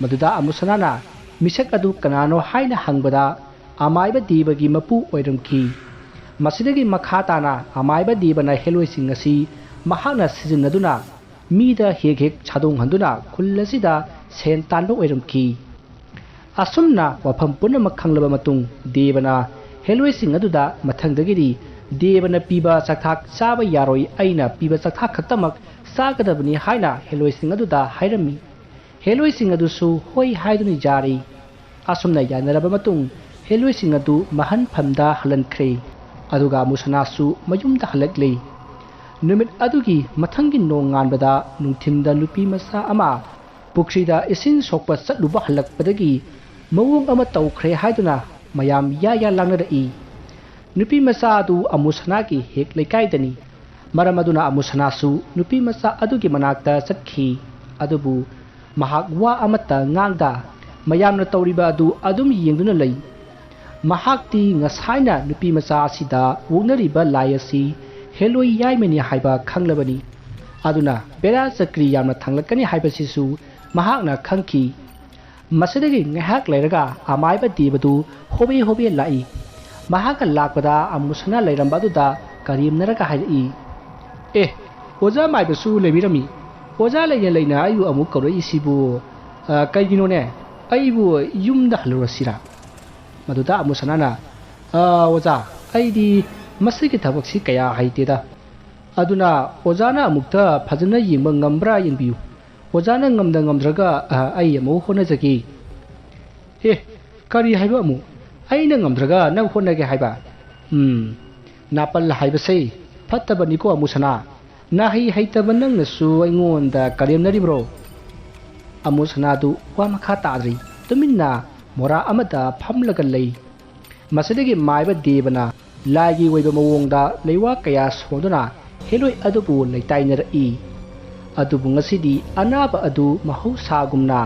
ꯃꯗꯨꯗ ꯑꯃꯨꯁꯅꯥꯅ ꯃꯤꯁꯛ ꯑꯗꯨ ꯀꯅꯥꯅꯣ ꯍꯥꯏꯅ ꯍꯪꯕꯗ, ꯑꯃꯥꯏꯕ ꯗꯦꯕꯒꯤ ꯃꯄꯨ ꯑꯣꯏꯔꯝꯈꯤ꯫ ꯃꯁꯤꯗꯒꯤ ꯃꯈꯥ ꯇꯥꯅ ꯑꯃꯥꯏꯕ ꯗꯦꯕꯅ ꯍꯦꯂꯣꯏꯁꯤꯡ ꯑꯁꯤ ꯃꯍꯥꯛꯅ ꯁꯤꯖꯤꯟꯅꯗꯨꯅ ꯃꯤꯗ ꯍꯦꯛ ꯍꯦꯛ ꯁꯥꯗꯣꯡꯍꯟꯗꯨꯅ ꯈꯨꯜ ꯑꯁꯤꯗ ꯁꯦꯟ ꯇꯥꯟꯕ ꯑꯣꯏꯔꯝꯈꯤ꯫ ꯑꯁꯨꯝꯅ ꯋꯥꯐꯝ ꯄꯨꯝꯅꯃꯛ ꯈꯪꯂꯕ ꯃꯇꯨꯡ, ꯗꯦꯕꯅ ꯍꯦꯂꯣꯏꯁꯤꯡ ꯑꯗꯨꯗ ꯃꯊꯪꯗꯒꯤꯗꯤ ꯗꯦꯕꯅ ꯄꯤꯕ ꯆꯥꯛꯊꯥꯛ ꯆꯥꯕ ꯌꯥꯔꯣꯏ, ꯑꯩꯅ ꯄꯤꯕ ꯆꯥꯛꯊꯥꯛ ꯈꯛꯇꯃꯛ ꯆꯥꯒꯗꯕꯅꯤ ꯍꯥꯏꯅ ꯍꯦꯂꯣꯏꯁꯤꯡ ꯑꯗꯨꯗ ꯍꯥꯏꯔꯝꯃꯤ꯫ ꯍꯦꯂꯣꯏꯁꯤꯡ ꯑꯗꯨꯁꯨ ꯍꯣꯏ ꯍꯥꯏꯗꯨꯅ ꯌꯥꯔꯤ꯫ ꯑꯁꯨꯝꯅ ꯌꯥꯅꯔꯕ ꯃꯇꯨꯡ, ꯍꯦꯂꯣꯏꯁꯤꯡ ꯑꯗꯨ ꯃꯍꯟꯐꯝꯗ ꯍꯜꯍꯟꯈ꯭ꯔꯦ, ꯑꯗꯨꯒ ꯃꯨꯁꯅꯥꯁꯨ ꯃꯌꯨꯝꯗ ꯍꯜꯂꯛꯂꯦ꯫ ꯅꯨꯃꯤꯠ ꯑꯗꯨꯒꯤ ꯃꯊꯪꯒꯤ ꯅꯣꯡꯉꯥꯟꯕꯗ ꯅꯨꯡꯊꯤꯟꯗ ꯅꯨꯄꯤ ꯃꯆꯥ ꯑꯃ ꯄꯨꯈ꯭ꯔꯤꯗ ꯏꯁꯤꯡ ꯁꯣꯛꯄ ꯆꯠꯂꯨꯕ ꯍꯜꯂꯛꯄꯗꯒꯤ ꯃꯑꯣꯡ ꯑꯃ ꯇꯧꯈ꯭ꯔꯦ ꯍꯥꯏꯗꯨꯅ ꯃꯌꯥꯝ ꯌꯥ ꯌꯥ ꯂꯥꯡꯅꯔꯛꯏ꯫ ꯅꯨꯄꯤ ꯃꯆꯥ ꯑꯗꯨ ꯑꯃꯨꯁꯅꯥꯒꯤ ꯍꯦꯛ ꯂꯩꯀꯥꯏꯗꯅꯤ꯫ ꯃꯔꯝ ꯑꯗꯨꯅ ꯑꯃꯨꯁꯅꯥꯁꯨ ꯅꯨꯄꯤ ꯃꯆꯥ ꯑꯗꯨꯒꯤ ꯃꯅꯥꯛꯇ ꯆꯠꯈꯤ꯫ ꯑꯗꯨꯕꯨ ꯃꯍꯥꯛ ꯋꯥ ꯑꯃꯠꯇ ꯉꯥꯡꯗ ꯃꯌꯥꯝꯅ ꯇꯧꯔꯤꯕ ꯑꯗꯨ ꯑꯗꯨꯝ ꯌꯦꯡꯗꯨꯅ ꯂꯩ꯫ ꯃꯍꯥꯛꯇꯤ ꯉꯁꯥꯏꯅ ꯅꯨꯄꯤ ꯃꯆꯥ ꯑꯁꯤꯗ ꯑꯣꯛꯅꯔꯤꯕ ꯂꯥꯏ ꯑꯁꯤ ꯍꯦꯂꯣꯏ ꯌꯥꯏꯃꯅꯤ ꯍꯥꯏꯕ ꯈꯪꯂꯕꯅꯤ꯫ ꯑꯗꯨꯅ ꯕꯦꯔꯥ ꯆꯀ꯭ꯔꯤ ꯌꯥꯝꯅ ꯊꯥꯡꯂꯛꯀꯅꯤ ꯍꯥꯏꯕꯁꯤꯁꯨ ꯃꯍꯥꯛꯅ ꯈꯪꯈꯤ꯫ ꯃꯁꯤꯗꯒꯤ ꯉꯥꯏꯍꯥꯛ ꯂꯩꯔꯒ ꯑꯃꯥꯏꯕ ꯗꯦꯕꯗꯨ ꯍꯣꯕꯦ ꯍꯣꯕꯦ ꯂꯥꯛꯏ꯫ ꯃꯍꯥꯛꯅ ꯂꯥꯛꯄꯗ ꯑꯃꯨꯁꯅꯥ ꯂꯩꯔꯝꯕ ꯑꯗꯨꯗ ꯀꯔꯦꯝꯅꯔꯒ ꯍꯥꯏꯔꯛꯏ, "ꯑꯦ, ꯑꯣꯖꯥ ꯃꯥꯏꯕꯁꯨ ꯂꯩꯕꯤꯔꯝꯃꯤ꯫ ꯑꯣꯖꯥ ꯂꯩꯅ ꯂꯩꯅ ꯑꯩꯕꯨ ꯑꯃꯨꯛ ꯀꯧꯔꯛꯏꯁꯤꯕꯨ, ꯑ, ꯀꯩꯒꯤꯅꯣꯅꯦ? ꯑꯩꯕꯨ ꯌꯨꯝꯗ ꯍꯜꯂꯨꯔꯁꯤꯔꯥ?" ꯃꯗꯨꯗ ꯑꯃꯨꯁꯅꯥꯅ, "ꯑ, ꯑꯣꯖꯥ, ꯑꯩꯗꯤ ꯃꯁꯤꯒꯤ ꯊꯕꯛꯁꯤ ꯀꯌꯥ ꯍꯩꯇꯦꯗ꯫ ꯑꯗꯨꯅ ꯑꯣꯖꯥꯅ ꯑꯃꯨꯛꯇ ꯐꯖꯅ ꯌꯦꯡꯕ ꯉꯝꯕ꯭ꯔꯥ ꯌꯦꯡꯕꯤꯌꯨ꯫ ꯑꯣꯖꯥꯅ ꯉꯝꯗ ꯉꯝꯗ꯭ꯔꯒ, ꯑ, ꯑꯩ ꯑꯃꯨꯛ ꯍꯣꯠꯅꯖꯒꯦ꯫" "ꯑꯦ, ꯀꯔꯤ ꯍꯥꯏꯕ ꯑꯃꯨꯛ? ꯑꯩꯅ ꯉꯝꯗ꯭ꯔꯒ ꯅꯪ ꯍꯣꯠꯅꯒꯦ ꯍꯥꯏꯕ? ꯎꯝ, ꯅꯥꯄꯜ ꯍꯥꯏꯕꯁꯦ ꯐꯠꯇꯕꯅꯤꯀꯣ ꯑꯃꯨꯁꯅꯥ꯫ ꯅꯍꯩ ꯍꯩꯇꯕ ꯅꯪꯅꯁꯨ ꯑꯩꯉꯣꯟꯗ ꯀꯔꯦꯝꯅꯔꯤꯕ꯭ꯔꯣ?" ꯑꯃꯨꯁꯅꯥꯗꯨ ꯋꯥ ꯃꯈꯥ ꯇꯥꯗ꯭ꯔꯤ꯫ ꯇꯨꯃꯤꯟꯅ ꯃꯣꯔꯥ ꯑꯃꯗ ꯐꯝꯂꯒ ꯂꯩ꯫ ꯃꯁꯤꯗꯒꯤ ꯃꯥꯏꯕ ꯗꯦꯕꯅ ꯂꯥꯏꯒꯤ ꯑꯣꯏꯕ ꯃꯑꯣꯡꯗ ꯂꯩꯋꯥ ꯀꯌꯥ ꯁꯣꯟꯗꯨꯅ ꯍꯦꯂꯣꯏ ꯑꯗꯨꯕꯨ ꯂꯩꯇꯥꯏꯅꯔꯛꯏ꯫ ꯑꯗꯨꯕꯨ ꯉꯁꯤꯗꯤ ꯑꯅꯥꯕ ꯑꯗꯨ ꯃꯍꯧꯁꯥꯒꯨꯝꯅ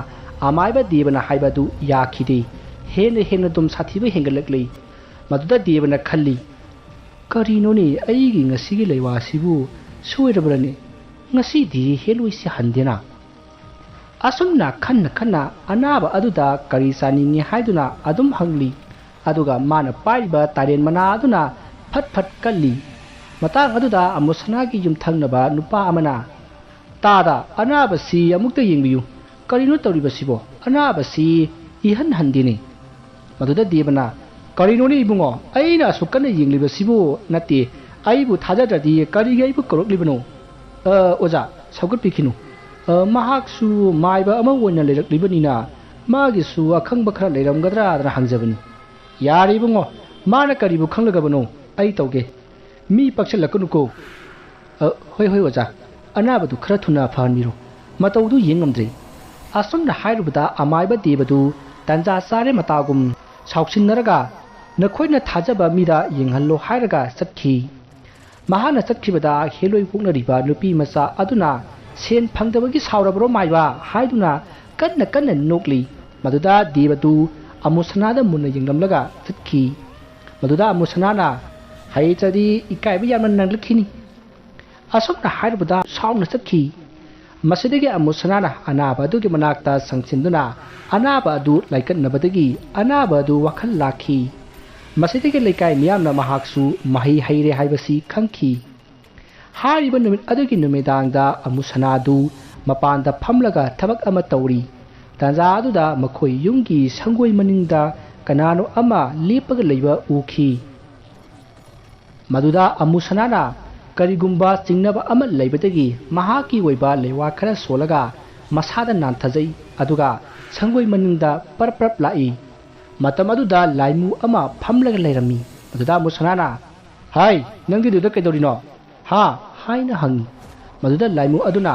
ꯑꯃꯥꯏꯕ ꯗꯦꯕꯅ ꯍꯥꯏꯕ ꯑꯗꯨ ꯌꯥꯈꯤꯗꯦ꯫ ꯍꯦꯟꯅ ꯍꯦꯟꯅ ꯑꯗꯨꯝ ꯁꯥꯊꯤꯕ ꯍꯦꯟꯒꯠꯂꯛꯂꯤ꯫ ꯃꯗꯨꯗ ꯗꯦꯕꯅ ꯈꯜꯂꯤ, "ꯀꯔꯤꯅꯣꯅꯦ, ꯑꯩꯒꯤ ꯉꯁꯤꯒꯤ ꯂꯩꯋꯥꯁꯤꯕꯨ ꯁꯣꯏꯔꯕ꯭ꯔꯅꯦ? ꯉꯁꯤꯗꯤ ꯍꯦꯂꯣꯏꯁꯤ ꯍꯟꯗꯦꯅ?" ꯑꯁꯨꯝꯅ ꯈꯟꯅ ꯈꯟꯅ ꯑꯅꯥꯕ ꯑꯗꯨꯗ ꯀꯔꯤ ꯆꯥꯅꯤꯡꯉꯤ ꯍꯥꯏꯗꯨꯅ ꯑꯗꯨꯝ ꯍꯪꯂꯤ꯫ ꯑꯗꯨꯒ ꯃꯥꯅ ꯄꯥꯏꯔꯤꯕ ꯇꯥꯔꯦꯟ ꯃꯅꯥ ꯑꯗꯨꯅ ꯐꯠ ꯐꯠ ꯀꯜꯂꯤ꯫ ꯃꯇꯥꯡ ꯑꯗꯨꯗ ꯑꯃꯨꯁꯅꯥꯒꯤ ꯌꯨꯝꯊꯪꯅꯕ ꯅꯨꯄꯥ ꯑꯃꯅ, "ꯇꯥꯗ, ꯑꯅꯥꯕꯁꯤ ꯑꯃꯨꯛꯇ ꯌꯦꯡꯕꯤꯌꯨ꯫ ꯀꯔꯤꯅꯣ ꯇꯧꯔꯤꯕꯁꯤꯕꯣ? ꯑꯅꯥꯕꯁꯤ ꯏꯍꯟ ꯍꯟꯗꯦꯅꯦ꯫" ꯃꯗꯨꯗ ꯗꯦꯕꯅ, "ꯀꯔꯤꯅꯣꯅꯦ ꯏꯕꯨꯡꯉꯣ? ꯑꯩꯅ ꯑꯁꯨꯛ ꯀꯟꯅ ꯌꯦꯡꯂꯤꯕꯁꯤꯕꯨ ꯅꯠꯇꯦ꯫ ꯑꯩꯕꯨ ꯊꯥꯖꯗ꯭ꯔꯗꯤ ꯀꯔꯤꯒꯤ ꯑꯩꯕꯨ ꯀꯧꯔꯛꯂꯤꯕꯅꯣ?" "ꯑ, ꯑꯣꯖꯥ, ꯁꯧꯒꯠꯄꯤꯈꯤꯅꯨ꯫ ꯑ, ꯃꯍꯥꯛꯁꯨ ꯃꯥꯏꯕ ꯑꯃ ꯑꯣꯏꯅ ꯂꯩꯔꯛꯂꯤꯕꯅꯤꯅ ꯃꯥꯒꯤꯁꯨ ꯑꯈꯪꯕ ꯈꯔ ꯂꯩꯔꯝꯒꯗ꯭ꯔꯥꯗꯅ ꯍꯪꯖꯕꯅꯤ꯫" "ꯌꯥꯔꯦ ꯏꯕꯨꯡꯉꯣ, ꯃꯥꯅ ꯀꯔꯤꯕꯨ ꯈꯪꯂꯒꯕꯅꯣ? ꯑꯩ ꯇꯧꯒꯦ꯫ ꯃꯤ ꯄꯛꯁꯜꯂꯛꯀꯅꯨꯀꯣ꯫" "ꯑ, ꯍꯣꯏ, ꯍꯣꯏ, ꯑꯣꯖꯥ꯫ ꯑꯅꯥꯕꯗꯨ ꯈꯔ ꯊꯨꯅ ꯐꯍꯟꯕꯤꯔꯣ꯫ ꯃꯇꯧꯗꯨ ꯌꯦꯡ ꯉꯝꯗ꯭ꯔꯦ꯫" ꯑꯁꯨꯝꯅ ꯍꯥꯏꯔꯨꯕꯗ ꯑꯃꯥꯏꯕ ꯗꯦꯕꯗꯨ ꯇꯟꯖꯥ ꯆꯥꯔꯦ ꯃꯇꯥꯒꯨꯝ ꯁꯥꯎꯁꯤꯟꯅꯔꯒ, "ꯅꯈꯣꯏꯅ ꯊꯥꯖꯕ ꯃꯤꯗ ꯌꯦꯡꯍꯜꯂꯣ" ꯍꯥꯏꯔꯒ ꯆꯠꯈꯤ꯫ ꯃꯍꯥꯛꯅ ꯆꯠꯈꯤꯕꯗ ꯍꯦꯂꯣꯏ ꯑꯣꯛꯅꯔꯤꯕ ꯅꯨꯄꯤ ꯃꯆꯥ ꯑꯗꯨꯅ, "ꯁꯦꯟ ꯐꯪꯗꯕꯒꯤ ꯁꯥꯎꯔꯕ꯭ꯔꯣ ꯃꯥꯏꯕ?" ꯍꯥꯏꯗꯨꯅ ꯀꯟꯅ ꯀꯟꯅ ꯅꯣꯛꯂꯤ꯫ ꯃꯗꯨꯗ ꯗꯦꯕꯗꯨ ꯑꯃꯨꯁꯅꯥꯗ ꯃꯨꯟꯅ ꯌꯦꯡꯂꯝꯂꯒ ꯆꯠꯈꯤ꯫ ꯃꯗꯨꯗ ꯑꯃꯨꯁꯅꯥꯅ, "ꯍꯩꯇ꯭ꯔꯗꯤ ꯏꯀꯥꯏꯕ ꯌꯥꯝꯅ ꯅꯪꯂꯛꯈꯤꯅꯤ꯫" ꯑꯁꯨꯝꯅ ꯍꯥꯏꯔꯨꯕꯗ ꯁꯥꯎꯅ ꯆꯠꯈꯤ꯫ ꯃꯁꯤꯗꯒꯤ ꯑꯃꯨꯁꯅꯥꯅ ꯑꯅꯥꯕ ꯑꯗꯨꯒꯤ ꯃꯅꯥꯛꯇ ꯆꯪꯁꯤꯟꯗꯨꯅ ꯑꯅꯥꯕ ꯑꯗꯨ ꯂꯥꯏꯀꯠꯅꯕꯗꯒꯤ ꯑꯅꯥꯕ ꯑꯗꯨ ꯋꯥꯈꯜ ꯂꯥꯛꯈꯤ꯫ ꯃꯁꯤꯗꯒꯤ ꯂꯩꯀꯥꯏ ꯃꯤꯌꯥꯝꯅ ꯃꯍꯥꯛꯁꯨ ꯃꯍꯩ ꯍꯩꯔꯦ ꯍꯥꯏꯕꯁꯤ ꯈꯪꯈꯤ꯫ ꯍꯥꯏꯔꯤꯕ ꯅꯨꯃꯤꯠ ꯑꯗꯨꯒꯤ ꯅꯨꯃꯤꯗꯥꯡꯗ ꯑꯃꯨꯁꯅꯥꯗꯨ ꯃꯄꯥꯟꯗ ꯐꯝꯂꯒ ꯊꯕꯛ ꯑꯃ ꯇꯧꯔꯤ꯫ ꯇꯥꯟꯖꯥ ꯑꯗꯨꯗ ꯃꯈꯣꯏ ꯌꯨꯝꯒꯤ ꯁꯪꯒꯣꯏ ꯃꯅꯤꯡꯗ ꯀꯅꯥꯅꯣ ꯑꯃ ꯂꯦꯞꯄꯒ ꯂꯩꯕ ꯎꯈꯤ꯫ ꯃꯗꯨꯗ ꯑꯃꯨꯁꯅꯥꯅ ꯀꯔꯤꯒꯨꯝꯕ ꯆꯤꯡꯅꯕ ꯑꯃ ꯂꯩꯕꯗꯒꯤ ꯃꯍꯥꯛꯀꯤ ꯑꯣꯏꯕ ꯂꯩꯋꯥ ꯈꯔ ꯁꯣꯜꯂꯒ ꯃꯁꯥꯗ ꯅꯥꯟꯊꯖꯩ, ꯑꯗꯨꯒ ꯁꯪꯒꯣꯏ ꯃꯅꯤꯡꯗ ꯄꯔꯞ ꯄꯔꯞ ꯂꯥꯛꯏ꯫ ꯃꯇꯝ ꯑꯗꯨꯗ ꯂꯥꯏꯃꯨ ꯑꯃ ꯐꯝꯂꯒ ꯂꯩꯔꯝꯃꯤ꯫ ꯃꯗꯨꯗ ꯑꯃꯨꯁꯅꯥꯅ, "ꯍꯥꯏ, ꯅꯪꯗꯤ ꯑꯗꯨꯗ ꯀꯩꯗꯧꯔꯤꯅꯣ? ꯍꯥ?" ꯍꯥꯏꯅ ꯍꯪꯉꯤ꯫ ꯃꯗꯨꯗ ꯂꯥꯏꯃꯨ ꯑꯗꯨꯅ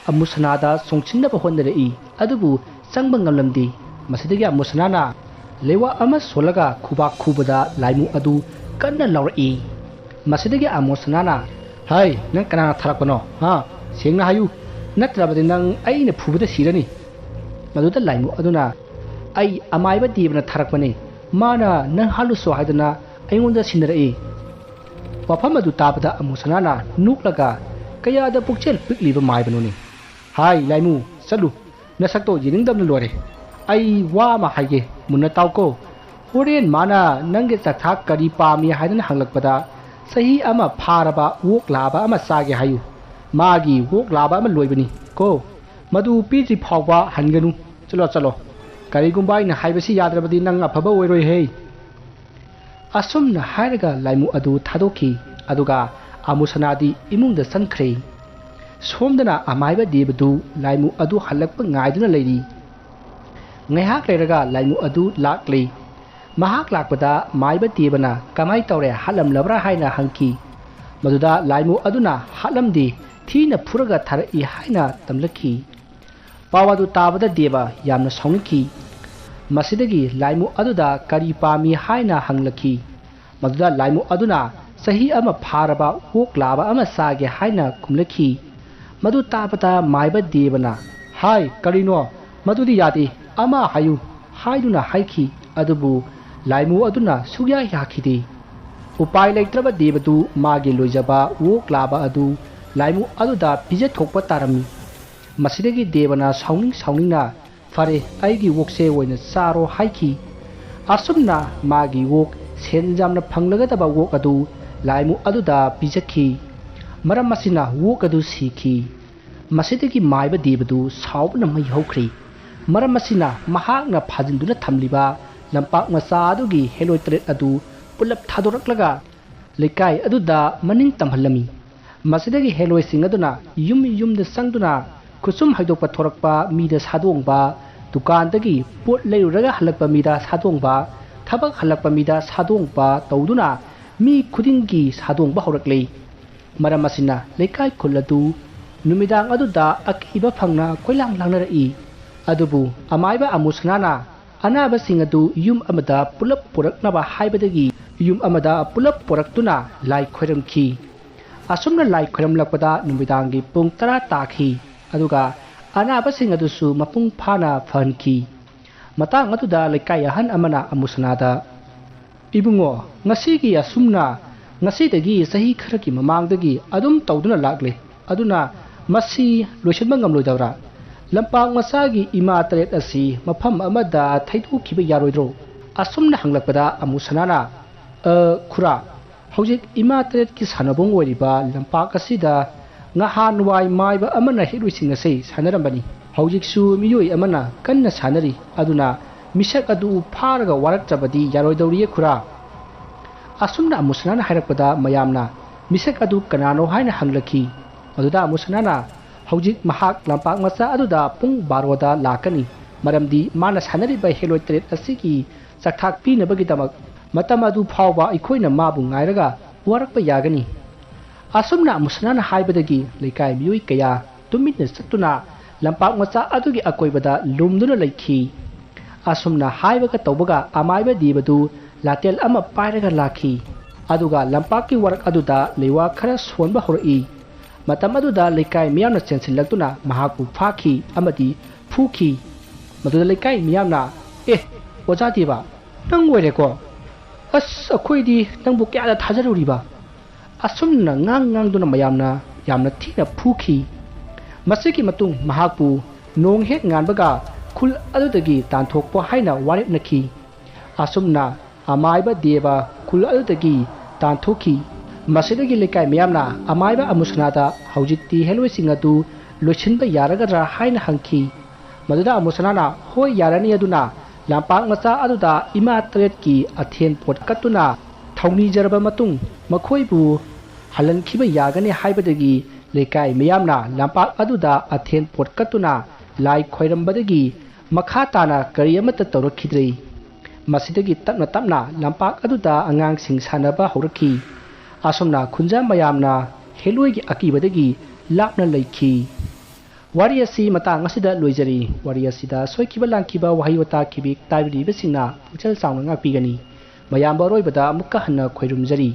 ꯑꯃꯨꯁꯅꯥꯗ ꯆꯣꯡꯁꯤꯟꯅꯕ ꯍꯣꯠꯅꯔꯛꯏ, ꯑꯗꯨꯕꯨ ꯆꯪꯕ ꯉꯝꯂꯝꯗꯦ꯫ ꯃꯁꯤꯗꯒꯤ ꯑꯃꯨꯁꯅꯥꯅ ꯂꯩꯋꯥ ꯑꯃ ꯁꯣꯜꯂꯒ ꯈꯨꯕꯥꯛ ꯈꯨꯕꯗ ꯂꯥꯏꯃꯨ ꯑꯗꯨ ꯀꯟꯅ ꯂꯥꯎꯔꯛꯏ꯫ ꯃꯁꯤꯗꯒꯤ ꯑꯃꯨꯁꯅꯥꯅ, "ꯍꯥꯏ, ꯅꯪ ꯀꯅꯥꯅ ꯊꯥꯔꯛꯄꯅꯣ? ꯍꯥ? ꯁꯦꯡꯅ ꯍꯥꯏꯌꯨ, ꯅꯠꯇ꯭ꯔꯕꯗꯤ ꯅꯪ ꯑꯩꯅ ꯐꯨꯕꯗ ꯁꯤꯔꯅꯤ!" ꯃꯗꯨꯗ ꯂꯥꯏꯃꯨ ꯑꯗꯨꯅ, "ꯑꯩ ꯑꯃꯥꯏꯕ ꯗꯦꯕꯅ ꯊꯥꯔꯛꯄꯅꯤ꯫ ꯃꯥꯅ ꯅꯪ ꯍꯥꯠꯂꯨꯁꯣ ꯍꯥꯏꯗꯨꯅ ꯑꯩꯉꯣꯟꯗ ꯁꯤꯟꯅꯔꯛꯏ꯫" ꯋꯥꯐꯝ ꯑꯗꯨ ꯇꯥꯕꯗ ꯑꯃꯨꯁꯅꯥꯅ ꯅꯣꯛꯂꯒ, "ꯀꯌꯥꯗ ꯄꯨꯛꯆꯦꯜ ꯄꯤꯛꯂꯤꯕ ꯃꯥꯏꯕꯅꯣꯅꯦ! ꯍꯥꯏ ꯂꯥꯏꯃꯨ, ꯆꯠꯂꯨ, ꯅꯁꯛꯇꯣ ꯌꯦꯡꯅꯤꯡꯗꯕꯅ ꯂꯣꯏꯔꯦ꯫ ꯑꯩ ꯋꯥ ꯑꯃ ꯍꯥꯏꯒꯦ, ꯃꯨꯟꯅ ꯇꯥꯎꯀꯣ꯫ ꯍꯣꯔꯦꯟ ꯃꯥꯅ ꯅꯪꯒꯤ ꯆꯥꯛꯊꯥꯛ ꯀꯔꯤ ꯄꯥꯝꯃꯤ ꯍꯥꯏꯗꯅ ꯍꯪꯂꯛꯄꯗ, ꯆꯍꯤ ꯑꯃ ꯐꯥꯔꯕ ꯑꯣꯛ ꯂꯥꯕ ꯑꯃ ꯆꯥꯒꯦ ꯍꯥꯏꯌꯨ꯫ ꯃꯥꯒꯤ ꯑꯣꯛ ꯂꯥꯕ ꯑꯃ ꯂꯣꯏꯕꯅꯤ ꯀꯣ꯫ ꯃꯗꯨ ꯄꯤꯗ꯭ꯔꯤ ꯐꯥꯎꯕ ꯍꯟꯒꯅꯨ꯫ ꯆꯠꯂꯣ, ꯆꯠꯂꯣ꯫ ꯀꯔꯤꯒꯨꯝꯕ ꯑꯩꯅ ꯍꯥꯏꯕꯁꯤ ꯌꯥꯗ꯭ꯔꯕꯗꯤ ꯅꯪ ꯑꯐꯕ ꯑꯣꯏꯔꯣꯏꯍꯦ꯫" ꯑꯁꯨꯝꯅ ꯍꯥꯏꯔꯒ ꯂꯥꯏꯃꯨ ꯑꯗꯨ ꯊꯥꯗꯣꯛꯈꯤ꯫ ꯑꯗꯨꯒ ꯑꯃꯨꯁꯅꯥꯗꯤ ꯏꯃꯨꯡꯗ ꯆꯪꯈ꯭ꯔꯦ꯫ ꯁꯣꯝꯗꯅ ꯑꯃꯥꯏꯕ ꯗꯦꯕꯗꯨ ꯂꯥꯏꯃꯨ ꯑꯗꯨ ꯍꯜꯂꯛꯄ ꯉꯥꯏꯗꯨꯅ ꯂꯩꯔꯤ꯫ ꯉꯥꯏꯍꯥꯛ ꯂꯩꯔꯒ ꯂꯥꯏꯃꯨ ꯑꯗꯨ ꯂꯥꯛꯂꯦ꯫ ꯃꯍꯥꯛ ꯂꯥꯛꯄꯗ ꯃꯥꯏꯕ ꯗꯦꯕꯅ "ꯀꯃꯥꯏ ꯇꯧꯔꯦ, ꯍꯥꯠꯂꯝꯂꯕ꯭ꯔꯥ?" ꯍꯥꯏꯅ ꯍꯪꯈꯤ꯫ ꯃꯗꯨꯗ ꯂꯥꯏꯃꯨ ꯑꯗꯨꯅ "ꯍꯥꯠꯂꯝꯗꯦ, ꯊꯤꯅ ꯐꯨꯔꯒ ꯊꯥꯔꯛꯏ" ꯍꯥꯏꯅ ꯇꯝꯂꯛꯈꯤ꯫ ꯄꯥꯎ ꯑꯗꯨ ꯇꯥꯕꯗ ꯗꯦꯕ ꯌꯥꯝꯅ ꯁꯥꯎꯅꯤꯡꯈꯤ꯫ ꯃꯁꯤꯗꯒꯤ ꯂꯥꯏꯃꯨ ꯑꯗꯨꯗ ꯀꯔꯤ ꯄꯥꯝꯃꯤ ꯍꯥꯏꯅ ꯍꯪꯂꯛꯈꯤ꯫ ꯃꯗꯨꯗ ꯂꯥꯏꯃꯨ ꯑꯗꯨꯅ "ꯆꯍꯤ ꯑꯃ ꯐꯥꯔꯕ ꯑꯣꯛ ꯂꯥꯕ ꯑꯃ ꯆꯥꯒꯦ" ꯍꯥꯏꯅ ꯈꯨꯝꯂꯛꯈꯤ꯫ ꯃꯗꯨ ꯇꯥꯕꯗ ꯃꯥꯏꯕ ꯗꯦꯕꯅ, "ꯍꯥꯏ, ꯀꯔꯤꯅꯣ? ꯃꯗꯨꯗꯤ ꯌꯥꯗꯦ, ꯑꯃ ꯍꯥꯏꯌꯨ" ꯍꯥꯏꯗꯨꯅ ꯍꯥꯏꯈꯤ꯫ ꯑꯗꯨꯕꯨ ꯂꯥꯏꯃꯨ ꯑꯗꯨꯅ ꯁꯨꯛꯌꯥ ꯌꯥꯈꯤꯗꯦ꯫ ꯎꯄꯥꯏ ꯂꯩꯇ꯭ꯔꯕ ꯗꯦꯕꯗꯨ ꯃꯥꯒꯤ ꯂꯣꯏꯖꯕ ꯑꯣꯛ ꯂꯥꯕ ꯑꯗꯨ ꯂꯥꯏꯃꯨ ꯑꯗꯨꯗ ꯄꯤꯖꯊꯣꯛꯄ ꯇꯥꯔꯝꯃꯤ꯫ ꯃꯁꯤꯗꯒꯤ ꯗꯦꯕꯅ ꯁꯥꯎꯅꯤꯡ ꯁꯥꯎꯅꯤꯡꯅ, "ꯐꯔꯦ, ꯑꯩꯒꯤ ꯑꯣꯛꯁꯦ ꯑꯣꯏꯅ ꯆꯥꯔꯣ" ꯍꯥꯏꯈꯤ꯫ ꯑꯁꯨꯝꯅ ꯃꯥꯒꯤ ꯑꯣꯛ, ꯁꯦꯟ ꯌꯥꯝꯅ ꯐꯪꯂꯒꯗꯕ ꯑꯣꯛ ꯑꯗꯨ ꯂꯥꯏꯃꯨ ꯑꯗꯨꯗ ꯄꯤꯖꯈꯤ꯫ ꯃꯔꯝ ꯑꯁꯤꯅ ꯑꯣꯛ ꯑꯗꯨ ꯁꯤꯈꯤ꯫ ꯃꯁꯤꯗꯒꯤ ꯃꯥꯏꯕ ꯗꯦꯕꯗꯨ ꯁꯥꯎꯕꯅ ꯃꯩ ꯍꯧꯈ꯭ꯔꯦ꯫ ꯃꯔꯝ ꯑꯁꯤꯅ ꯃꯍꯥꯛꯅ ꯐꯥꯖꯤꯟꯗꯨꯅ ꯊꯝꯂꯤꯕ ꯂꯝꯄꯥꯛ ꯃꯆꯥ ꯑꯗꯨꯒꯤ ꯍꯦꯂꯣꯏ ꯇꯔꯦꯠ ꯑꯗꯨ ꯄꯨꯂꯞ ꯊꯥꯗꯣꯔꯛꯂꯒ ꯂꯩꯀꯥꯏ ꯑꯗꯨꯗ ꯃꯅꯤꯡ ꯇꯝꯍꯜꯂꯝꯃꯤ꯫ ꯃꯁꯤꯗꯒꯤ ꯍꯦꯂꯣꯏꯁꯤꯡ ꯑꯗꯨꯅ ꯌꯨꯝ ꯌꯨꯝꯗ ꯆꯪꯗꯨꯅ ꯈꯨꯠꯁꯨꯝ ꯍꯩꯗꯣꯛꯄ ꯊꯣꯔꯛꯄ ꯃꯤꯗ ꯁꯥꯗꯣꯡꯕ, ꯗꯨꯀꯥꯟꯗꯒꯤ ꯄꯣꯠ ꯂꯩꯔꯨꯔꯒ ꯍꯜꯂꯛꯄ ꯃꯤꯗ ꯁꯥꯗꯣꯡꯕ, ꯊꯕꯛ ꯍꯜꯂꯛꯄ ꯃꯤꯗ ꯁꯥꯗꯣꯡꯕ ꯇꯧꯗꯨꯅ ꯃꯤ ꯈꯨꯗꯤꯡꯒꯤ ꯁꯥꯗꯣꯡꯕ ꯍꯧꯔꯛꯂꯦ꯫ ꯃꯔꯝ ꯑꯁꯤꯅ ꯂꯩꯀꯥꯏ ꯈꯨꯜ ꯑꯗꯨ ꯅꯨꯃꯤꯗꯥꯡ ꯑꯗꯨꯗ ꯑꯀꯤꯕ ꯐꯪꯅ ꯀꯣꯏꯂꯥꯡ ꯂꯥꯡꯅꯔꯛꯏ꯫ ꯑꯗꯨꯕꯨ ꯑꯃꯥꯏꯕ ꯑꯃꯨꯁꯅꯥꯅ ꯑꯅꯥꯕꯁꯤꯡ ꯑꯗꯨ ꯌꯨꯝ ꯑꯃꯗ ꯄꯨꯂꯞ ꯄꯨꯔꯛꯅꯕ ꯍꯥꯏꯕꯗꯒꯤ ꯌꯨꯝ ꯑꯃꯗ ꯄꯨꯂꯞ ꯄꯨꯔꯛꯇꯨꯅ ꯂꯥꯏ ꯈꯣꯏꯔꯝꯈꯤ꯫ ꯑꯁꯨꯝꯅ ꯂꯥꯏ ꯈꯣꯏꯔꯝꯂꯛꯄꯗ ꯅꯨꯃꯤꯗꯥꯡꯒꯤ ꯄꯨꯡ ꯇꯔꯥ ꯇꯥꯈꯤ꯫ ꯑꯗꯨꯒ ꯑꯅꯥꯕꯁꯤꯡ ꯑꯗꯨꯁꯨ ꯃꯄꯨꯡ ꯐꯥꯅ ꯐꯍꯟꯈꯤ꯫ ꯃꯇꯥꯡ ꯑꯗꯨꯗ ꯂꯩꯀꯥꯏ ꯑꯍꯟ ꯑꯃꯅ ꯑꯃꯨꯁꯅꯥꯗ, "ꯏꯕꯨꯡꯉꯣ, ꯉꯁꯤꯒꯤ ꯑꯁꯨꯝꯅ ꯉꯁꯤꯗꯒꯤ ꯆꯍꯤ ꯈꯔꯒꯤ ꯃꯃꯥꯡꯗꯒꯤ ꯑꯗꯨꯝ ꯇꯧꯗꯨꯅ ꯂꯥꯛꯂꯦ꯫ ꯑꯗꯨꯅ ꯃꯁꯤ ꯂꯣꯏꯁꯤꯟꯕ ꯉꯝꯂꯣꯏꯗꯕ꯭ꯔꯥ? ꯂꯝꯄꯥꯛ ꯃꯆꯥꯒꯤ ꯏꯃꯥ ꯇꯔꯦꯠ ꯑꯁꯤ ꯃꯐꯝ ꯑꯃꯗ ꯊꯩꯗꯣꯛꯈꯤꯕ ꯌꯥꯔꯣꯏꯗ꯭ꯔꯣ?" ꯑꯁꯨꯝꯅ ꯍꯪꯂꯛꯄꯗ ꯑꯃꯨꯁꯅꯥꯅ, "ꯑ, ꯈꯨꯔꯥ, ꯍꯧꯖꯤꯛ ꯏꯃꯥ ꯇꯔꯦꯠꯀꯤ ꯁꯥꯟꯅꯕꯨꯡ ꯑꯣꯏꯔꯤꯕ ꯂꯝꯄꯥꯛ ꯑꯁꯤꯗ ꯉꯍꯥꯟꯋꯥꯏ ꯃꯥꯏꯕ ꯑꯃꯅ ꯍꯦꯛꯂꯣꯏꯁꯤꯡ ꯑꯁꯤ ꯁꯥꯟꯅꯔꯝꯕꯅꯤ꯫ ꯍꯧꯖꯤꯛꯁꯨ ꯃꯤꯑꯣꯏ ꯑꯃꯅ ꯀꯟꯅ ꯁꯥꯟꯅꯔꯤ꯫ ꯑꯗꯨꯅ ꯃꯤꯁꯛ ꯑꯗꯨ ꯐꯥꯔꯒ ꯋꯥꯔꯛꯇ꯭ꯔꯕꯗꯤ ꯌꯥꯔꯣꯏꯗꯧꯔꯤꯌꯦ, ꯈꯨꯔꯥ꯫" ꯑꯁꯨꯝꯅ ꯑꯃꯨꯁꯅꯥꯅ ꯍꯥꯏꯔꯛꯄꯗ ꯃꯌꯥꯝꯅ ꯃꯤꯁꯛ ꯑꯗꯨ ꯀꯅꯥꯅꯣ ꯍꯥꯏꯅ ꯍꯪꯂꯛꯈꯤ꯫ ꯃꯗꯨꯗ ꯑꯃꯨꯁꯅꯥꯅ, "ꯍꯧꯖꯤꯛ ꯃꯍꯥꯛ ꯂꯝꯄꯥꯛ ꯃꯆꯥ ꯑꯗꯨꯗ ꯄꯨꯡ ꯕꯥꯔꯣꯗ ꯂꯥꯛꯀꯅꯤ, ꯃꯔꯝꯗꯤ ꯃꯥꯅ ꯁꯥꯟꯅꯔꯤꯕ ꯍꯦꯂꯣꯏ ꯇꯔꯦꯠ ꯑꯁꯤꯒꯤ ꯆꯥꯛꯊꯥꯛ ꯄꯤꯅꯕꯒꯤꯗꯃꯛ ꯃꯇꯝ ꯑꯗꯨ ꯐꯥꯎꯕ ꯑꯩꯈꯣꯏꯅ ꯃꯥꯕꯨ ꯉꯥꯏꯔꯒ ꯋꯥꯔꯛꯄ ꯌꯥꯒꯅꯤ꯫" ꯑꯁꯨꯝꯅ ꯑꯃꯨꯁꯅꯥꯅ ꯍꯥꯏꯕꯗꯒꯤ ꯂꯩꯀꯥꯏ ꯃꯤꯑꯣꯏ ꯀꯌꯥ ꯇꯨꯃꯤꯟꯅ ꯆꯠꯇꯨꯅ ꯂꯝꯄꯥꯛ ꯃꯆꯥ ꯑꯗꯨꯒꯤ ꯑꯀꯣꯏꯕꯗ ꯂꯨꯝꯗꯨꯅ ꯂꯩꯈꯤ꯫ ꯑꯁꯨꯝꯅ ꯍꯥꯏꯕꯒ ꯇꯧꯕꯒ ꯑꯃꯥꯏꯕ ꯗꯦꯕꯗꯨ ꯂꯥꯇꯦꯜ ꯑꯃ ꯄꯥꯏꯔꯒ ꯂꯥꯛꯈꯤ꯫ ꯑꯗꯨꯒ ꯂꯝꯄꯥꯛꯀꯤ ꯋꯥꯔꯛ ꯑꯗꯨꯗ ꯂꯩꯋꯥ ꯈꯔ ꯁꯣꯟꯕ ꯍꯧꯔꯛꯏ꯫ ꯃꯇꯝ ꯑꯗꯨꯗ ꯂꯩꯀꯥꯏ ꯃꯤꯌꯥꯝꯅ ꯆꯦꯟꯁꯤꯜꯂꯛꯇꯨꯅ ꯃꯍꯥꯛꯄꯨ ꯐꯥꯈꯤ ꯑꯃꯗꯤ ꯐꯨꯈꯤ꯫ ꯃꯗꯨꯗ ꯂꯩꯀꯥꯏ ꯃꯤꯌꯥꯝꯅ, "ꯑꯦ, ꯑꯣꯖꯥ ꯗꯦꯕ, ꯅꯪ ꯑꯣꯏꯔꯦꯀꯣ? ꯑꯁ, ꯑꯩꯈꯣꯏꯗꯤ ꯅꯪꯕꯨ ꯀꯌꯥꯗ ꯊꯥꯖꯔꯨꯔꯤꯕ?" ꯑꯁꯨꯝꯅ ꯉꯥꯡ ꯉꯥꯡꯗꯨꯅ ꯃꯌꯥꯝꯅ ꯌꯥꯝꯅ ꯊꯤꯅ ꯐꯨꯈꯤ꯫ ꯃꯁꯤꯒꯤ ꯃꯇꯨꯡ ꯃꯍꯥꯛꯄꯨ ꯅꯣꯡ ꯍꯦꯛ ꯉꯥꯟꯕꯒ ꯈꯨꯜ ꯑꯗꯨꯗꯒꯤ ꯇꯥꯟꯊꯣꯛꯄ ꯍꯥꯏꯅ ꯋꯥꯔꯦꯞꯅꯈꯤ꯫ ꯑꯁꯨꯝꯅ ꯑꯃꯥꯏꯕ ꯗꯦꯕ ꯈꯨꯜ ꯑꯗꯨꯗꯒꯤ ꯇꯥꯟꯊꯣꯛꯈꯤ꯫ ꯃꯁꯤꯗꯒꯤ ꯂꯩꯀꯥꯏ ꯃꯤꯌꯥꯝꯅ ꯑꯃꯥꯏꯕ ꯑꯃꯨꯁꯅꯥꯗ ꯍꯧꯖꯤꯛꯇꯤ ꯍꯦꯂꯣꯏꯁꯤꯡ ꯑꯗꯨ ꯂꯣꯏꯁꯤꯟꯕ ꯌꯥꯔꯒꯗ꯭ꯔꯥ ꯍꯥꯏꯅ ꯍꯪꯈꯤ꯫ ꯃꯗꯨꯗ ꯑꯃꯨꯁꯅꯥꯅ ꯍꯣꯏ ꯌꯥꯔꯅꯤ, ꯑꯗꯨꯅ ꯂꯝꯄꯥꯛ ꯃꯆꯥ ꯑꯗꯨꯗ ꯏꯃꯥ ꯇꯔꯦꯠꯀꯤ ꯑꯊꯦꯟ ꯄꯣꯠ ꯀꯠꯇꯨꯅ ꯊꯧꯅꯤꯖꯔꯕ ꯃꯇꯨꯡ ꯃꯈꯣꯏꯕꯨ ꯍꯜꯍꯟꯈꯤꯕ ꯌꯥꯒꯅꯤ ꯍꯥꯏꯕꯗꯒꯤ ꯂꯩꯀꯥꯏ ꯃꯤꯌꯥꯝꯅ ꯂꯝꯄꯥꯛ ꯑꯗꯨꯗ ꯑꯊꯦꯟ ꯄꯣꯠ ꯀꯠꯇꯨꯅ ꯂꯥꯏ ꯈꯣꯏꯔꯝꯕꯗꯒꯤ ꯃꯈꯥ ꯇꯥꯅ ꯀꯔꯤ ꯑꯃꯠꯇ ꯇꯧꯔꯛꯈꯤꯗ꯭ꯔꯦ꯫ ꯃꯁꯤꯗꯒꯤ ꯇꯞꯅ ꯇꯞꯅ ꯂꯝꯄꯥꯛ ꯑꯗꯨꯗ ꯑꯉꯥꯡꯁꯤꯡ ꯁꯥꯟꯅꯕ ꯍꯧꯔꯛꯈꯤ꯫ ꯑꯁꯨꯝꯅ ꯈꯨꯟꯖꯥ ꯃꯌꯥꯝꯅ ꯍꯦꯂꯣꯏꯒꯤ ꯑꯀꯤꯕꯗꯒꯤ ꯂꯥꯞꯅ ꯂꯩꯈꯤ꯫ ꯋꯥꯔꯤ ꯑꯁꯤ ꯃꯇꯥꯡ ꯑꯁꯤꯗ ꯂꯣꯏꯖꯔꯤ꯫ ꯋꯥꯔꯤ ꯑꯁꯤꯗ ꯁꯣꯏꯈꯤꯕ ꯂꯥꯟꯈꯤꯕ ꯋꯥꯍꯩ ꯋꯥꯇꯥ ꯈꯤꯕꯤꯛ ꯇꯥꯕꯤꯔꯤꯕꯁꯤꯡꯅ ꯄꯨꯛꯆꯦꯜ ꯆꯥꯎꯅ ꯉꯥꯛꯄꯤꯒꯅꯤ꯫ ꯃꯌꯥꯝꯕꯨ ꯑꯔꯣꯏꯕꯗ ꯑꯃꯨꯛꯀ ꯍꯟꯅ ꯈꯣꯏꯔꯨꯝꯖꯔꯤ꯫